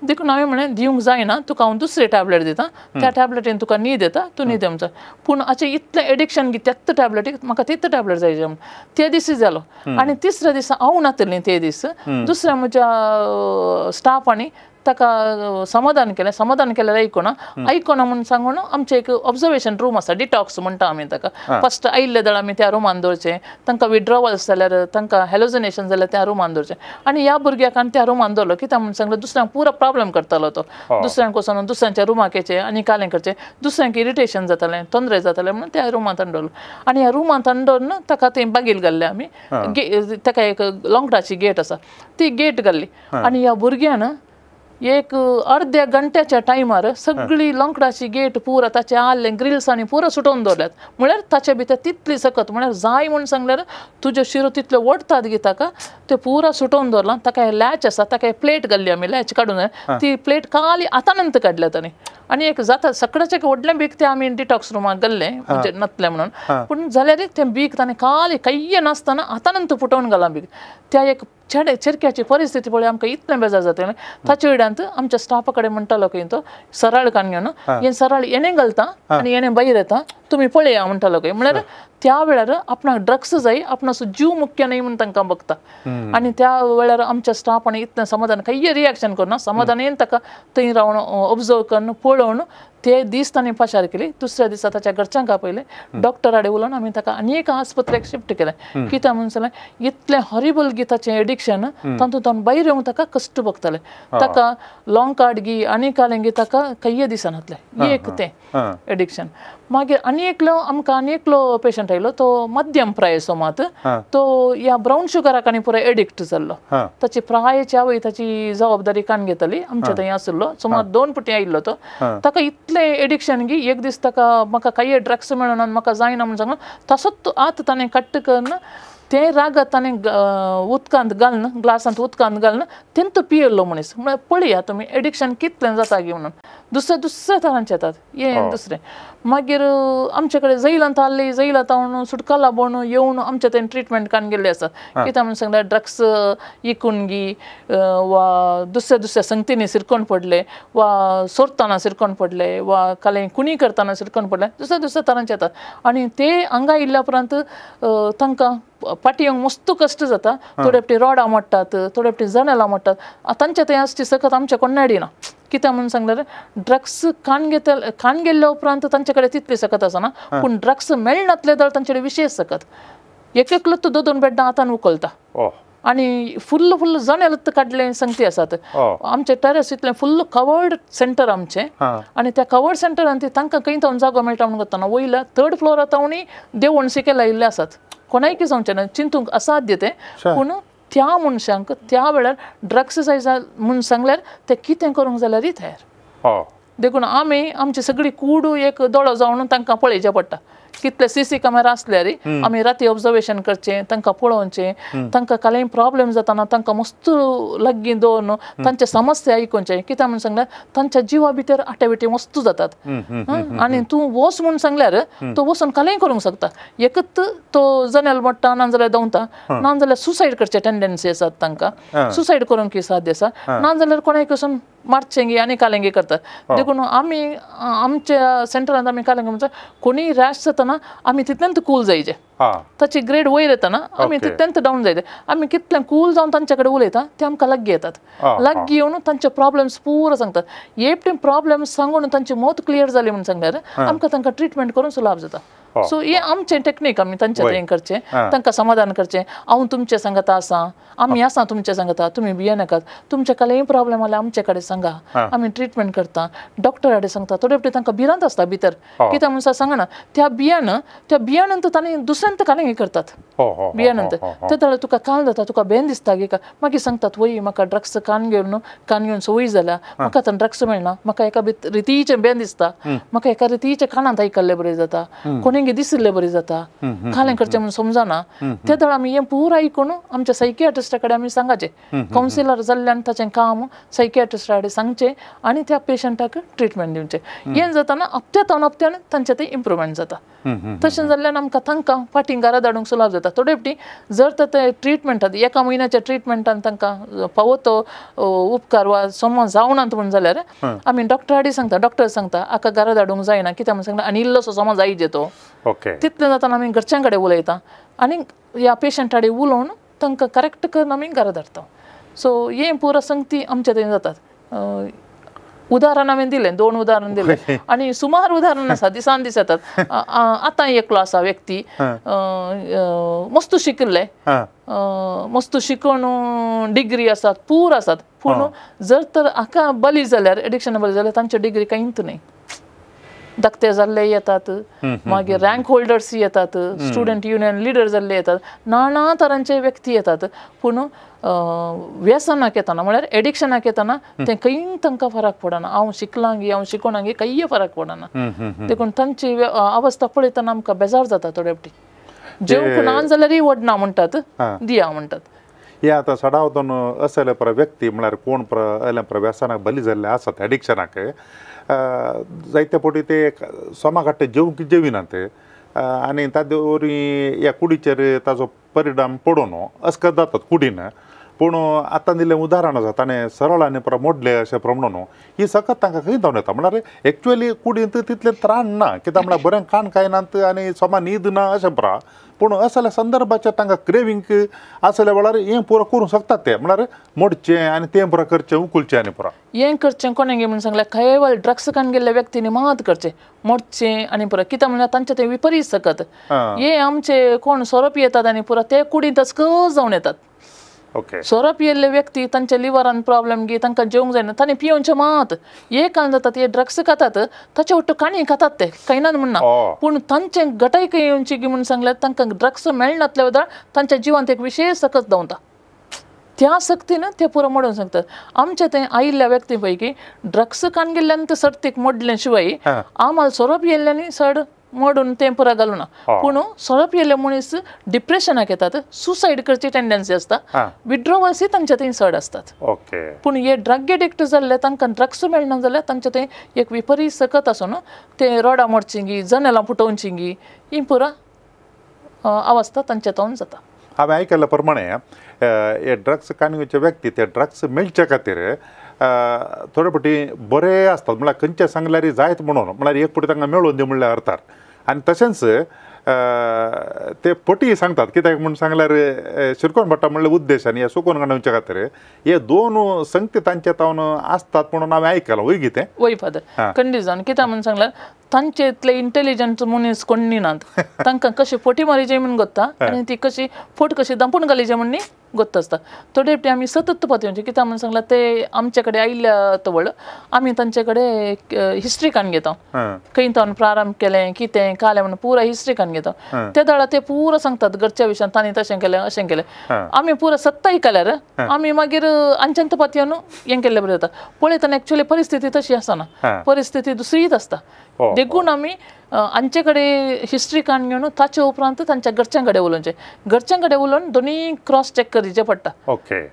देखून हांवें म्हणलें दिवंक जायना, तुका हांव दुसरी टॅबलेट दिता, त्या टॅबलेटीन तुका न्हीद येता, तूं न्हीद येवचो. पूण हाचें इतलें एडिक्शन की त्याच टॅबलेटीक म्हाका तीच टॅबलेट जाय म्हणून ते दीस जालो. आनी तिसऱ्या दिसा हांव नातलें ते दीस, दुसऱ्या म्हज्या स्टाफांनी ताका समाधान केलें. समाधान केल्यार आयकना आयकना म्हूण सांगून आमचें एक ऑब्जर्वेशन रूम आसा, डिटॉक्स म्हणटा आमी ताका. फर्स्ट आयिल्ले दळ आमी त्या रुमान दवरचें, तांकां विड्रॉवल्स जाल्यार तांकां हॅलोजिनेशन जाल्यार त्या रुमान दवरचें. आनी ह्या भुरग्याक आनी त्या रुमान दवरलो कित्याक म्हणून सांगलें दुसऱ्यांक पुरो प्रॉब्लम करतालो तो, दुसऱ्यांक वचून दुसऱ्यांच्या रुमाक येचें आनी कालें करचें, दुसऱ्यांक इरिटेशन जातालें, तोंदरे जातालें म्हणून त्या रुमांत दवरलो. आनी ह्या रुमांत दवरून ताका थंय बागील घाल्लें आमी, ताका एक लोंगटाची गेट आसा ती गेट घाल्ली. आनी ह्या भुरग्यान एक अर्द्या घंट्याच्या टायमार सगळी लोंकडाची गेट पुरा ताचे आल्लें ग्रिल्स आनी पुरा सुटोवन दवरल्यात. म्हळ्यार ताचे भितर तितली सकत, म्हळ्यार जाय म्हूण सांगल्यार तुज्यो शिरो तितल्यो ओडटात गी ताका ते पुरा सुटोवन दवरलां. ताका लॅच आसा, ताका प्लेट घाल्ली आमी, लॅच काडून ती प्लेट खाली आतानंत काडल्या ताणें. आनी एक जाता सगळ्याचें व्हडलें बीक तें आमी डिटॉक्स रुमाक घाल्लें म्हणजे नातलें म्हणून, पूण जाल्यार तें बीक ताणें खाली कांय नासतना आतानंत फुटोवन घालां बीक. त्या एक चेडे चेरक्याची परिस्थिती पळय आमकां इतलें बेजार जातालें. ताचे वेळांत आमच्या स्टाफा कडेन म्हणटालो खंय तो सरळ कान घेवन हें सरळ येणें घालता आनी येणें भायर येता, तुमी पळया म्हणटालो खंय. म्हळ्यार त्या वेळार आपणाक ड्रग्स जाय, आपणाचो जीव मुख्य न्हय म्हूण तांकां बघता. आनी त्या वेळार आमच्या स्टाफ आनी इतलें समाधान कांय रिएक्शन करना, समाधान ताका थंय रावन ऑब्जर्व करून पळोवन ते दीस ताणें पाशार केली. दुसऱ्या दिसा ताच्या घरच्यांक आपयलें, डॉक्टर आडे उलोवन आमी ताका आनी एका आस्पत्रेक शिफ्ट केलें. कित्याक म्हणून सांगलें इतलें हॉरिबल की ताचें एडिक्शन एडिक्शन तातूंत भायर येवंक ताका कश्ट भोगताले. ताका लॉंग कार्ड गी आनी कालें गी ताका कांय दिसनातलें एक तें एडिक्शन. मागीर आनी एकलो आमकां आनी एकलो पेशंट आयलो तो मध्यम प्रायेचो मात तो ह्या ब्रावन शुगराक आनी पुराय एडिक्ट जाल्लो. ताची प्रायेची आवय ताची जबाबदारी काण घेताली. आमच्या थंय आशिल्लो सुमार 2 पुटी आयिल्लो तो. ताका इतलें एडिक्शन गी एक दीस ताका म्हाका कांय ड्रग्स मेळना म्हाका जायना म्हूण सांगलो तसोच आत ताणें कट्ट करून तें रागात ताणें उदकांत घालून ग्लासांत उदकांत घालून तें तो पियेल्लो मनीस. म्हळ्यार पळया तुमी एडिक्शन कितलें जाता गी म्हणून दुसऱ्या दुसऱ्या तरांचे येतात हें दुसरें. मागीर आमचे कडेन जैलांत आहली जैलांत हांव सुटकाला बोण येवन आमचे थंय ट्रिटमेंट काडून गेल्ले आसात. कित्याक म्हणून सांगल्यार ड्रग्स इकून गी वा दुसऱ्या दुसऱ्या संगतींनी सिरकोन पडले वा सोरतना सिरकोन पडले वा कालें कुणी करतना सिरकोन पडले दुसऱ्या दुसऱ्या तरांचे येतात. आनी ते हांगा आयिल्ल्या उपरांत तांकां फाटीं येवंक मस्त कश्ट जाता. थोडे फावटी रोडां मोडटात थोडे फावटी जनेलां मोडटात. तांचे थंय आसची सकत आमच्या कोण नाडिना. कित्याक म्हणून सांगल्यार ड्रग्स काण घेतले काण गेल्ल्या उपरांत तांचे कडेन तितली सकत आसना पूण ड्रग्स मेळनातले जाल्यार तांचे कडेन विशेश सकत. एक एकलो तो 2-2 बेड्डां हातान उखलता आनी फुल्ल फुल्ल जनेल काडले संगती आसात. आमचे टेरस इतलें फुल्ल कवर्ड सेंटर आमचें आनी त्या कवर्ड सेंटरान ती तांकां खंय तावन जागो मेळटा म्हणून करतना वयल्या 3rd फ्लोरा तावणी देवण सिके लायिल्ले आसात. कोणायकी सांगचें ना चिंतूंक असाध्य तें. पूण त्या मनशांक त्या वेळार ड्रग्स जाय म्हूण सांगल्यार ते कितें करूंक जाल्यारय तयार. देखून आमी आमची सगळी कूड एक दोळो जावन तांकां पळयचें पडटा. कितले सीसी कॅमेरा आसल्यार आमी राती ऑब्जर्वेशन करचें तांकां पळोवचें तांकां कांय प्रॉब्लेम जाताना तांकां मस्त लागीं दवरून तांचे समस्या आयकुचें. कित्याक म्हणून सांगल्यार तांच्या जिवा भितर आटेविटे मस्त जातात आनी तूं वच म्हूण सांगल्यार तो वचून कांय करूंक शकता. एकच तो जनेल मोडटा नाजाल्यार धांवता नाजाल्यार सुसायड करचे टेंडन्सी आसात तांकां. सुसायड करूंक साध्य आसा नाजाल्यार कोणाक वचून मारचें गी आनी कालेंगी करतात. देखून आमी आमच्या सेंटरांत आमी कालेंगे म्हणजे कोणीय रॅश जाताना आमी तितल्यान कूल जायचे. ताची ग्रेड वयर येताना आमी तितल्यान डावन जायचे. आमी कितलें कूल जावन तांचे कडेन उलयता ते आमकां लागीं येतात. लागीं येवन तांचे प्रॉब्लम्स पुरो सांगतात. एक प्रॉब्लम्स सांगून तांची मत क्लियर जाली म्हूण सांगल्यार आमकां तांकां ट्रिटमेंट करून सुलाभ जाता. सो हें आमचें टेक्नीक आमी तांचे थंय करचें तांकां समाधान करचें. हांव तुमचें सांगता आसा आमी आसा तुमचें सांगता तुमी भियेनाकात तुमचे कांय प्रॉब्लम आल्यार आमचे कडेन सांगा आमी ट्रिटमेंट करता. डॉक्टरा कडेन सांगता. थोडे फावटी तांकां भिरांत आसता भितर कित्याक म्हणून सांगना त्या बियान त्या बियानंतर तांणी दुसऱ्यांत कांय हें करतात बियानंतर ते जाल्यार तुका काल जाता तुका बेन दिसता गे मागीर सांगतात वय म्हाका ड्रग्स कान घेवन संवय जाल्या म्हाका आतां ड्रग्स मेळना म्हाका एका रितीचें बेन दिसता म्हाका एका रितीचें कानांत आयकल्लें बरें जाता कोणें दिसिल्लें बरें जाता कालें करचें म्हणून समजना. ते दळ आमी हें पुरो आयकून आमच्या सायकियाट्रिस्टा कडेन आमी सांगाचें कावन्सिलर जाल्ल्यान ताचें काम सायकियाट्रिस्टा कडेन सांगचें आनी त्या पेशंटाक ट्रिटमेंट दिवचें. हें जाताना हप्त्या तावन हप्त्यान तांचें तें इम्प्रुवमेंट जाता. तशें जाल्ल्यान आमकां तांकां फाटीं घरा धाडूंक सुलाभ जाता. थोडे फावटी जर तर ते ट्रिटमेंटात एका म्हयन्याच्या ट्रिटमेंटान तांकां फावो तो उपकार वा समज जावनात म्हूण जाल्यार आमी डॉक्टरा कडेन सांगता. डॉक्टर सांगता हाका घरा धाडूंक जायना कित्याक म्हणून सांगता आनी इल्लोसो समज जायजे तो. तितलें जाताना आमी घरच्यां कडेन उलयता आनी ह्या पेशंटा कडेन उलोवन तांकां करेक्ट करून आमी घरा धाडटा. सो हें पुरो संगती आमचे थंय जातात. उदाहरण हांवें दिलें 2 उदाहरण दिलें आनी सुमार उदाहरण आसा दिसान दीस येतात. आतां एकलो आसा व्यक्ती मस्त शिकिल्ले मस्त शिकून डिग्री आसात पूर आसात पूण जर तर हाका बली जाल्यार एडिक्शना बली जाल्यार तांची डिग्री कांयच न्हय. धाकटे जाल्ले येतात मागीर रँक होल्डर्स येतात स्टुडंट युनियन लिडर जाल्ले येतात नाना तरांचे व्यक्ती येतात पूण व्यसनाक येताना म्हळ्यार एडिक्शनाक येताना तें खंय तांकां फरक पडना. हांव शिकलां गी हांव शिकोना गी कांय फरक पडना. देखून तांची अवस्था पळयतना आमकां बेजार जाता. थोडे फावटी जेवंक ना जाल्यारय वडना म्हणटात दिया म्हणटात. हे आतां सडावतून असले पर व्यक्ती म्हळ्यार कोण प्र व्यसनाक बली जाल्ले आसात एडिक्शनाक जायते फावटी ते सोमा काडटे जेवंक जेविनात आनी ताजे वरवीं ह्या कुडीचेर ताजो परिणाम पडून अस्कत जातात कुडीन. पूण आतां दिल्लें उदाहरण आसा ताणें सरळ आनी मोडलें अशें प्रमाण ही सकत तांकां खंय जावन येता म्हळ्यार एक्चुअली कुडींत तितलें त्राण ना कित्याक म्हळ्यार बरें कान खायनात आनी समा न्हीद ना अशें प्रा. पूण असल्या संदर्भाचेर तांकां क्रेविंग आसल्या वेळार हें पुरो करूंक शकतात ते म्हळ्यार मोडचें आनी तें पुरो करचें उकुलचें आनी पुरो हें करचें कोणें म्हणून सांगल्यार केवळ ड्रग्स कान गेल्ल्या व्यक्तींनी मात करचें मोडचें आनी पुरो कित्याक म्हणल्यार तांचें तें विपरीत सकत. हे आमचे कोण सोरोप येतात आनी पुरो ते कुडींत अस्कत जावन येतात. ओके सोरो पियेल्ले व्यक्ती तांच्या लिवरान प्रॉब्लेम गी तांकां जेवंक जायना तांणी पियोवचें मात एक कान जाता ते ड्रग्स खातात ताचे वट्ट काणी खातात ते कांय ना म्हणना पूण तांचें गटाय खंय येवची गी म्हूण सांगल्यार तांकां ड्रग्स मेळनातल्या वेळार तांच्या जिवांत एक विशेश सकत धांवता त्या सक्तीन ते पुरो मोडून सांगतात. आमच्या थंय आयिल्ल्या व्यक्ती पैकी ड्रग्स कान गेल्ल्यान ते सर्तीक मोडले शिवाय आम्हाला सोरो पियेल्ल्यांनी सड मोडून तें पुरा घालूना. पूण सोरो पियेल्ले मनीस डिप्रेशनाक येतात, सुसायड करची टेंडन्सी आसता, विड्रॉवल्सय तांच्या थंय चड आसतात. पूण हे ड्रग एडिक्ट जाल्ले तांकां ड्रग्स मेळना जाल्यार तांच्या थंय एक विपरीत सकत आसून ते रोडां मोडची, जनेलां फुटोवची ही पुरा अवस्था तांच्या तावन जाता. हांवें आयकल्ल्या प्रमाणे हे ड्रग्स काडून व्यक्ती ते ड्रग्स मेळचे खातीर थोडे फावटी बरे आसतात, म्हळ्यार खंयचे सांगल्यार जायत म्हणून, म्हळ्यार एक फावटी तांकां मेळून दी म्हणल्यार अर्थार. आनी तशेंच ते फटी सांगतात कित्याक म्हूण सांगल्यार शिरकोन पडटा म्हणल्यार उद्देश आनी हे सुकोन काडूच्या खातीर हे दोन संगती तांचे तावन आसतात म्हणून हांवें आयकलां. वय कितें? वय फादर, खंडीत जावन कित्याक म्हूण सांगल्यार तांचे इतले इंटेलिजंट मनीस कोण नात, तांकां कशी फटी मारीचे म्हूण गोत्ता आनी ती कशी फट कशी दांपून घालीचे म्हूण गोत्त आसता. थोडे फावटी आमी सतत पातयेवचे कित्याक म्हूण सांगल्यार ते आमचे कडेन आयिल्ल्या तवळ आमी तांचे कडेन हिस्ट्री काडून घेता, खंय तावन प्रारंभ केलें कितें कालें म्हणून पुरा हिस्ट्री काडून घेता. ते दाडा ते पुरा सांगतात घरच्या विशयान तांणी तशें केलें अशें केलें. आमी पुरा सत्ता आयकल्यार आमी मागीर आमच्यान पातयेवन हें केल्लें बरें जाता. पळयतना एक्चुअली परिस्थिती तशी आसना, परिस्थिती दुसरीच आसता. देखून आमी आमचे कडेन हिस्ट्री काडून घेवन ताचे उपरांत तांच्या घरच्यां कडेन उलोवचें, घरच्यां कडेन उलोवन दोनूय क्रॉस चॅक करचें पडटा.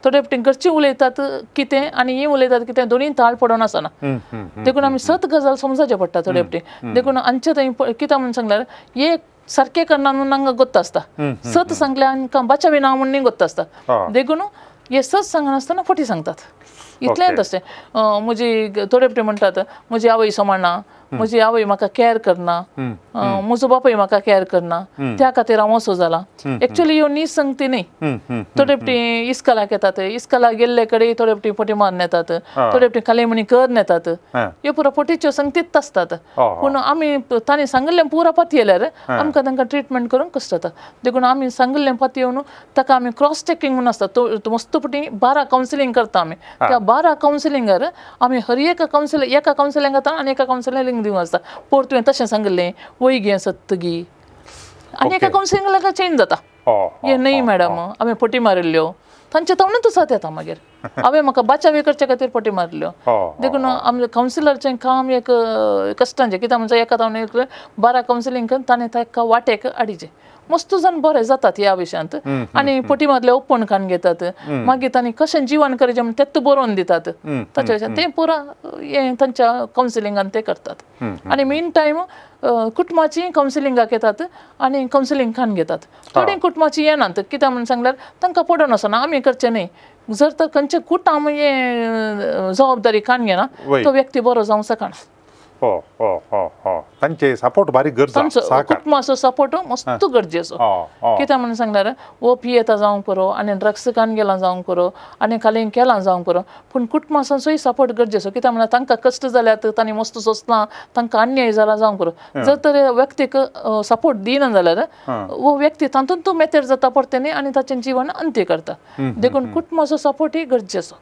थोडे फावटी घरचीं उलयतात कितें आनी हीं उलयतात कितें, दोनूय ताळ पडोवन आसना. देखून आमी सत गजाल समजावचें पडटा थोडे फावटी. देखून आमचे थंय कितें म्हूण सांगल्यार एक सारकें करना म्हणून आमकां गोत्त आसता, सत सांगल्यार आमकां बाचावी ना म्हणून गोत्त आसता. देखून हे सत सांगनासतना फटी सांगतात. इतलेंच तशें म्हजी थोडे फावटी म्हणटात म्हजी आवय सोमाना, म्हजी आवय म्हाका कॅर करना, म्हजो बापूय म्हाका कॅर करना, त्या खातीर हांव असो जाला. एक्चुअली ह्यो नीज संगती न्ही. थोडे फावटी इस्कलाक येतात, इस्कलाक गेल्ले कडेन थोडे फावटी फटी मारून येतात, थोडे फावटी कालेमणी करून येतात, ह्यो पुरो फटीच्यो संगतीच आसतात. पूण आमी तांणी सांगिल्लें पुरा पातयेल्यार आमकां तांकां ट्रिटमेंट करूंक कश्ट जाता. देखून आमी सांगिल्लें पातयेवन ताका आमी क्रॉस चॅकिंग म्हणून आसता, तो मस्त फावटी 12 कावन्सिलींग करता आमी. त्या 12 कावन्सिलिंगार आमी हर एका कावन्सिल एका कावन्सिलिंग जाता आनी एका कावन्सिलिंग दिवंक आसता. पोर तुवें तशें सांगिल्लें वय गे सत्त गी, आनी एका कावन्सिलिंगाक चेंज जाता. हे न्हय मॅडम हांवें फटी मारिल्ल्यो, तांचे तवणूच सत येता मागीर हांवें म्हाका बाचावी करचे खातीर फटी मारिल्ल्यो. देखून आमचें कावन्सिलरचें काम एक कश्टांचें, कित्याक म्हणजे एका तावन एक 12 कावन्सिलींग करून ताणें ताका वाटेक हाडचें. मस्त जाण बरे जातात ह्या विशयांत आनी फटी मारले ओपन काडून घेतात, मागीर तांणी कशें जिवन करचें म्हूण तेच बरोवन दितात. ताच्या विशयान ते पुरा हें तांच्या कावन्सिलिंगान ते करतात. आनी मेन टायम कुटुंबाची कावन्सिलिंगाक येतात आनी कावन्सिलींग काडून घेतात. थोडीं कुटुंबाची येनात कित्याक म्हूण सांगल्यार तांकां पडोवन आसना आमी करचें न्ही. जर तर खंयचें कुटुंब हें जबाबदारी काडून घेना तो व्यक्ती बरो जावंक शकना. तांचे सपोर्ट बारीक गरज, कुटुंबाचो सपोर्ट मस्त गरजेचो. कित्याक म्हणून सांगल्यार वो पियेता जावंक पुरो आनी ड्रग्स कान गेला जावंक पुरो आनी खाली केलां जावंक पुरो, पूण कुटुंबाचोय सपोर्ट गरजेचो. कित्याक म्हणल्यार तांकां कश्ट जाल्यात, तांणी मस्त सोंसलां, तांकां अन्याय जाला जावंक पुरो. जर तर व्यक्तीक सपोर्ट दिना जाल्यार वो व्यक्ती तातूंत तूं मेतेर जाता परतें न्ही आनी ताचें जिवन अंत्य करता. देखून कुटुंबाचो सपोर्टूय गरजेचो.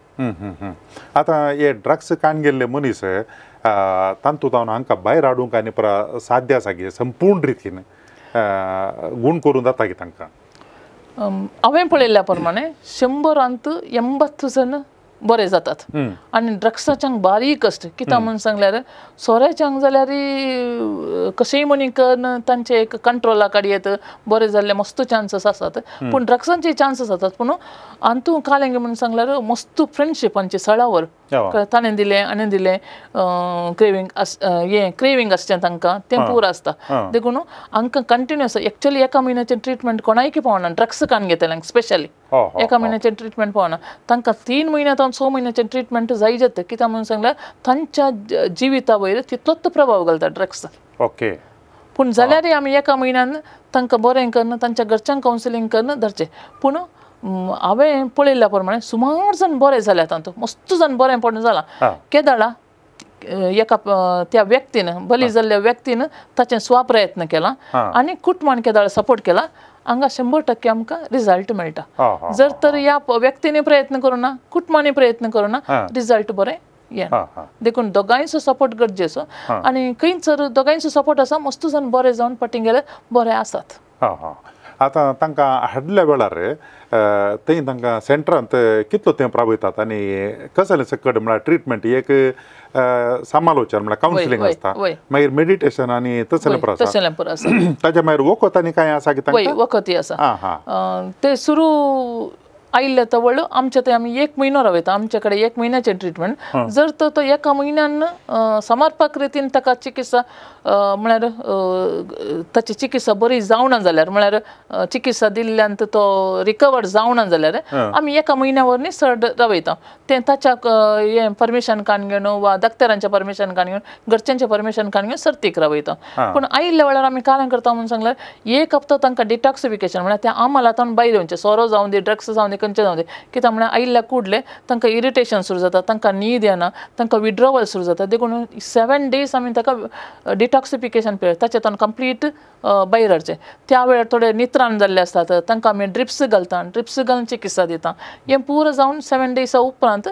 आतां हे ड्रग्स कान गेल्ले मनीस तांतूत हांव हांकां भायर हाडूंक आनी पुरा साध्य आसा की संपूर्ण रितीन गूण करूं जाता की तांकां? हांवें पळयल्ल्या प्रमाणे 100 80 जण बरे जातात आनी ड्रग्साच्यांक बारीक कश्ट. कित्याक म्हूण सांगल्यार सोऱ्याच्यांक जाल्यार कशेंय म्हणी करून तांचे एक कंट्रोलाक हाडयेत बरे जाल्ले मस्त चान्सीस आसात, पूण ड्रग्सांचे चान्सीस आसात. पूण हातूंत कालें म्हूण सांगल्यार मस्त फ्रेंडशिपांचे सळावर ताणें दिलें आनी दिलें क्रेविंग हें क्रेविंग आसचें तांकां तें पूर आसता. देखून हांकां कंटिन्युअस एक्चुअली एका म्हयन्याचें ट्रिटमेंट कोणायकी पावना. ड्रग्स काडून घेतल्यांक स्पेशली एका म्हयन्याचें ट्रिटमेंट पावना, तांकां 3 म्हयन्या तावन 6 म्हयन्याचें ट्रिटमेंट जाय जाता. कित्याक म्हणून सांगल्यार तांच्या जिविता वयर तितलोच प्रभाव घालता ड्रग्स. ओके, पूण जाल्यारय आमी एका म्हयन्यान तांकां बरें करून तांच्या घरच्यांक कावन्सिलींग करून धरचें. पूण हांवें पळयल्ल्या प्रमाणे सुमार जाण बरे जाल्यात, तातूंत मस्त जाण बरें पडून जालां. केदाळा एका त्या व्यक्तीन बली जाल्ल्या व्यक्तीन ताचें स्वप्रयत्न केला आनी कुटुंबान केदाळ सपोर्ट केला हांगा 100% आमकां रिजल्ट मेळटा. जर तर ह्या व्यक्तीने प्रयत्न करूं ना, कुटुंबांनी प्रयत्न करूं ना, रिजल्ट बरें येना. देखून दोगांयचो सपोर्ट गरजेचो आनी खंयसर दोगांयचो सपोर्ट आसा मस्त जावन बरें जावन फाटीं गेल्यार बरें आसात. आतां तांकां हाडल्या वेळार थंय तांकां सेंटरांत कितलो तेंप रावयतात आनी कसलें सकट म्हळ्यार ट्रिटमेंट एक समालोचन म्हळ्यार कावन्सिलींग आसता, मागीर मेडिटेशन आनी तसलें पुरो आसा, ताच्या मागीर वखद आनी कांय आसा की तांकां? वखदी आसा. ते सुरू आयिल्ले तवळ आमचे थंय आमी 1 म्हयनो रावयता, आमचे कडेन 1 म्हयन्याचें ट्रिटमेंट. जर तर तो एका म्हयन्यान समर्पक रितीन ताका चिकित्सा म्हळ्यार ताची चिकित्सा बरी जावना जाल्यार, म्हळ्यार चिकित्सा दिल्ल्यान तो रिकवर जावना जाल्यार आमी एका म्हयन्या वरनी चड रावयता. तें ताच्या हें परमिशन काडून घेवन वा डॉक्टरांचें परमिशन काडून घेवन घरच्यांचें परमिशन काडून घेवन सर्तीक रावयता. पूण आयिल्ल्या वेळार आमी कारण करता म्हणून सांगल्यार 1 हप्तो तांकां डिटॉक्सिफिकेशन म्हळ्यार त्या आमलांतल्यान भायर येवचें, सोरो जावं दी, ड्रग्स जावं दी, खंयचें जावं दी, कित्याक म्हळ्यार आयिल्ल्या कुडले तांकां इरिटेशन सुरू जाता, तांकां न्हीद येना, तांकां विड्रॉवल सुरू जाता. देखून 7 डेज आमी ताका डिटॉक्सिफिकेशन पिरियड ताचें कंप्लीट भायर हाडचें. त्या वेळार थोडे नित्राण जाल्ले आसतात, तांकां आमी ड्रिप्स घालता, ड्रिप्स घालून चिकित्सा दिता. हें पुरो जावन 7 डेजा उपरांत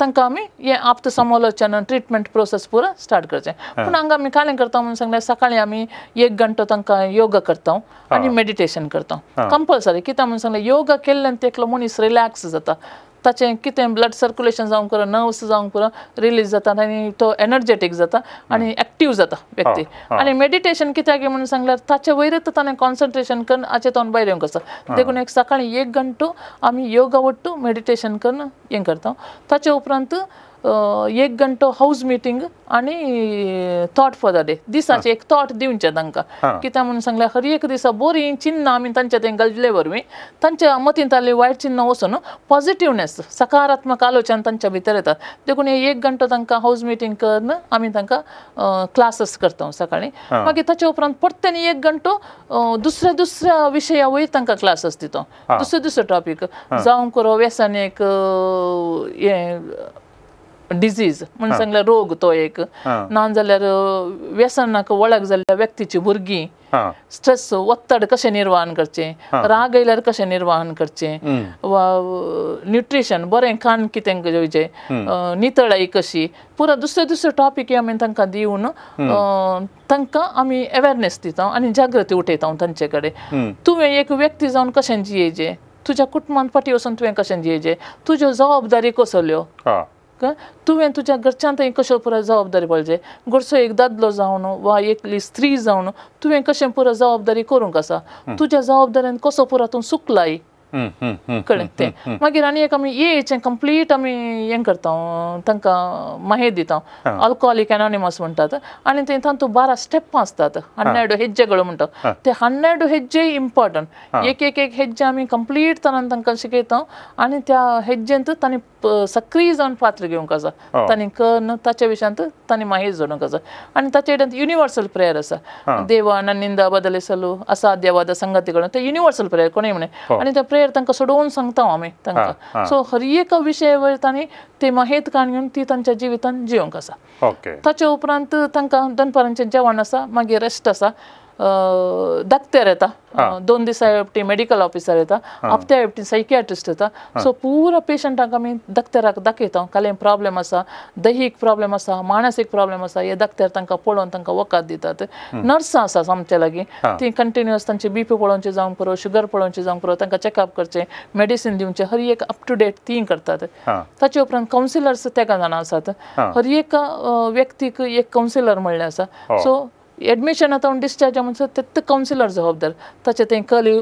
तांकां आमी हें आप्त समालोचन ट्रिटमेंट प्रोसेस पुरो स्टार्ट करचें. पूण हांगा आमी कालें करता म्हणून सांगल्यार सकाळीं आमी 1 घंटो तांकां योगा करता आनी मेडिटेशन करता कंपल्सरी. कित्याक म्हणून सांगल्यार योगा केल्ल्यान एकलो मनीस रिलॅक्स जाता, ताचें कितें ब्लड सर्क्युलेशन जावंक पुरो, नर्व्स जावंक पुरो रिलीज जाता आनी तो एनर्जेटीक जाता आनी एक्टीव जाता व्यक्ती. आनी मेडिटेशन कित्याक म्हणून सांगल्यार ताचे वयरच ताणें कॉन्सन्ट्रेशन करून हाचे तोंड भायर येवंक आसा. देखून एक सकाळीं 1 घंटो आमी योगा वट्टू मेडिटेशन करून हें करता. ताचे उपरांत 1 घंटो हावज मिटींग आनी थॉट फॉर the day, दिसाचें एक थॉट दिवचें तांकां. कित्याक म्हणून सांगल्यार हर एक दिसा बरीं चिन्नां आमी तांच्या थंय घाल्ले वरवीं तांच्या मतींत आसली वायट चिन्नां वचून पॉझिटिवनेस, सकारात्मक आलोचन तांच्या भितर येतात. देखून 1 घंटो तांकां हावज मिटींग करून आमी तांकां क्लासीस करता सकाळीं. मागीर ताच्या उपरांत परत्यान 1 घंटो दुसऱ्या दुसऱ्या विशया वयर तांकां क्लासीस दिता, दुसरे दुसरे टॉपीक जावं करो व्यसन एक हें डिजीज म्हणून सांगल्यार रोग तो एक, ना जाल्यार व्यसनाक वळख जाल्ल्या व्यक्तीची भुरगीं, स्ट्रेस ಒತ್ತಡ कशें निर्वाहन करचें, राग आयल्यार कशें निर्वाहन करचें, वा न्युट्रिशन बरें खाण कितें घेवचें, नितळाई कशी, पुरा दुसरे दुसरे टॉपीक आमी तांकां दिवन तांकां आमी अवेरनेस दिता आनी जागृती उठयता तांचे कडेन. तुवें एक व्यक्ती जावन कशें जियेचें, तुज्या कुटुंबान फाटीं वचून तुवें कशें जियेचें, तुज्यो जबाबदारी कसल्यो, तुवें तुज्या घरच्यान थंय कश्यो पुरो जबाबदारी पळोवचें, घरचो एक दादलो जावन वा एकली स्त्री जावन तुवें कशें पुरो जबाबदारी करूंक आसा, तुज्या जबाबदारेन कसो पुरो तूं सुकलाय, कळ्ळें तें. मागीर आनी एक आमी एचें कंप्लीट आमी हें करता, तांकां माहिती दिता, अल्कोहोलीक एनॉनिमस म्हणटात. आनी ते तातूंत 12 स्टेपां आसतात, 12 हेज्जेಗಳು म्हणटा ते 12 हेज्जे इम्पॉर्टंट. एक एक एक हेज्जे आमी कंप्लीट तरान तांकां शिकयता आनी त्या हेज्जेंत तांणी सक्रीय जावन पात्र घेवंक आसा, तांणी करून ताच्या विशयांत तांणी माहिती जोडूंक आसा. आनी ताचे कडल्यान युनिवर्सल प्रेयर आसा, देवा नन्निंद बदलिसಲು असाध्यವಾದ ಸಂಗತಿಗಳು ते युनिवर्सल प्रेयर कोणूय म्हणे, आनी ते प्रेयर तांकां सोडोवन सांगता आमी तांकां. सो हर एक विशय वयर तांणी ते माहिती काडून घेवन ती तांच्या जिवितान जिवंक आसा. ताचे उपरांत तांकां दनपारांचें जेवण आसा, मागीर रेस्ट आसा, डॉक्टर येता, 2 दिसा एकटी मेडिकल ऑफिसर येता, हप्त्या एकटी सायकियाट्रिस्ट येता. सो पुरा पेशंटाक आमी डॉक्टराक दाखयता, कालें प्रॉब्लेम आसा, दैहीक प्रॉब्लेम आसा, मानसीक प्रॉब्लेम आसा, हे डॉक्टर तांकां पळोवन तांकां वखद दितात. नर्सां आसा आमच्या लागीं, ती कंटिन्युअस तांची बीपी पळोवची जावंक पुरो, शुगर पळोवची जावंक पुरो, तांकां चॅकअप करचें, मेडिसीन दिवचें, हर एक अप टू डेट ती करतात. ताचे उपरांत कावन्सिलर्स तेगा जाणां आसात, हर एक व्यक्तीक एक कावन्सिलर म्हणलें आसा. सो एडमिशन आतां डिस्चार्ज म्हणसर तेत्त कावन्सिलर जबाबदार, ताचे थंय कली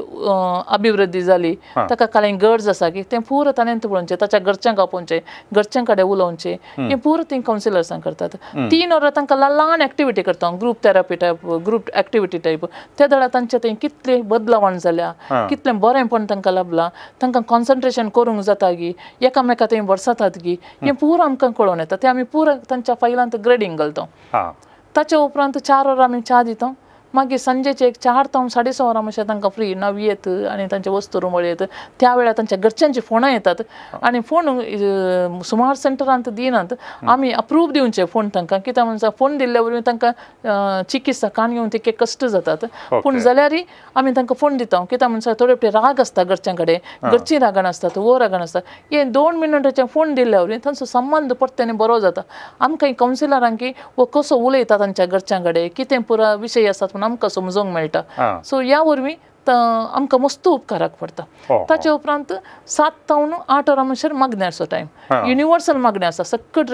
अभिवृद्धी जाली, ताका कांय गरज आसा की तें पुरो ताणें पळोवचें, ताच्या घरच्यांक आपोवचें, घरच्यां कडेन उलोवचें, हें पुरो तीं कावन्सिलर्सां करतात. 3 वरां तांकां ल्हान एक्टिविटी करता, group therapy type, group activity type. त्या वेळार तांचे थंय कितलें बदलावण जाल्या, कितलें बरेंपण तांकां लाबलां, तांकां कॉन्सन्ट्रेशन करूंक जाता गी, एकामेका थंय भरसतात गी, हें पुरो आमकां कळोवन येता. तें आमी पुरो तांच्या फायलांत ग्रेडींग घालता. ताच्या उपरांत 4 वरां आमी च्या दिता, मागीर सांजेचे एक 4 ते 6:30 वरां मातशें तांकां फ्री नवी येत आनी तांचे वस्तू रुमळ येत त्या वेळार तांच्या घरच्यांची फोनां येतात आनी फोन सुमार सेंटरांत दिनात आमी अप्रूव दिवचे फोन तांकां कित्याक म्हणसा फोन दिल्ल्या वरवीं तांकां चिकित्सा कान घेवन तितके कश्ट जातात पूण जाल्यारय आमी तांकां फोन दिता कित्याक म्हणसा थोडे फावटी राग आसता घरच्यां कडेन घरचीं रागान आसतात वो रागान आसता हे 2 मिनटाचे फोन दिल्ल्या वरवीं तांचो संबंद परत्यानी बरो जाता आमकां कावन्सिलरांक वो कसो उलयता तांच्या घरच्यां कडेन कितें पुरा विशय आसात म्हूण आमकां समजूंक मेळटा सो ह्या वरवीं आमकां मस्त उपकाराक पडटा ताचे उपरांत 7 ते 8 वरां म्हणसर मागण्याचो टायम युनिवर्सल मागणें आसा सकट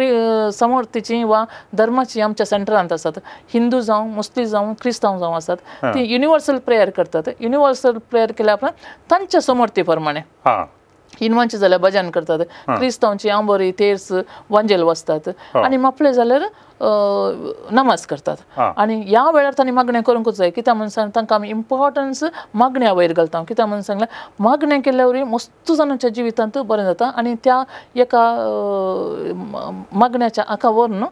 समर्थीची वा धर्माची आमच्या सेंटरांत आसात हिंदू जावं मुस्लीम जावं क्रिस्तांव जावं आसात ती युनिवर्सल प्रेयर करतात युनिवर्सल प्रेयर केल्या उपरांत तांच्या समर्थी प्रमाणे हिंदवांची जाल्यार भजन करतात क्रिस्तांवची आंबोरी तेर्स वांजेल वाचतात आनी मापले जाल्यार नमाज करतात आनी ह्या वेळार तांणी मागणें करूंकूच जाय कित्याक म्हूण सांग तांकां आमी इम्पॉर्टन्स मागण्या वयर घालता कित्याक म्हूण सांगल्यार मागणें केल्ल्या वरवीं मस्त जाणांच्या जिवितांत बरें जाता आनी त्या एका मागण्याच्या आका व्हरून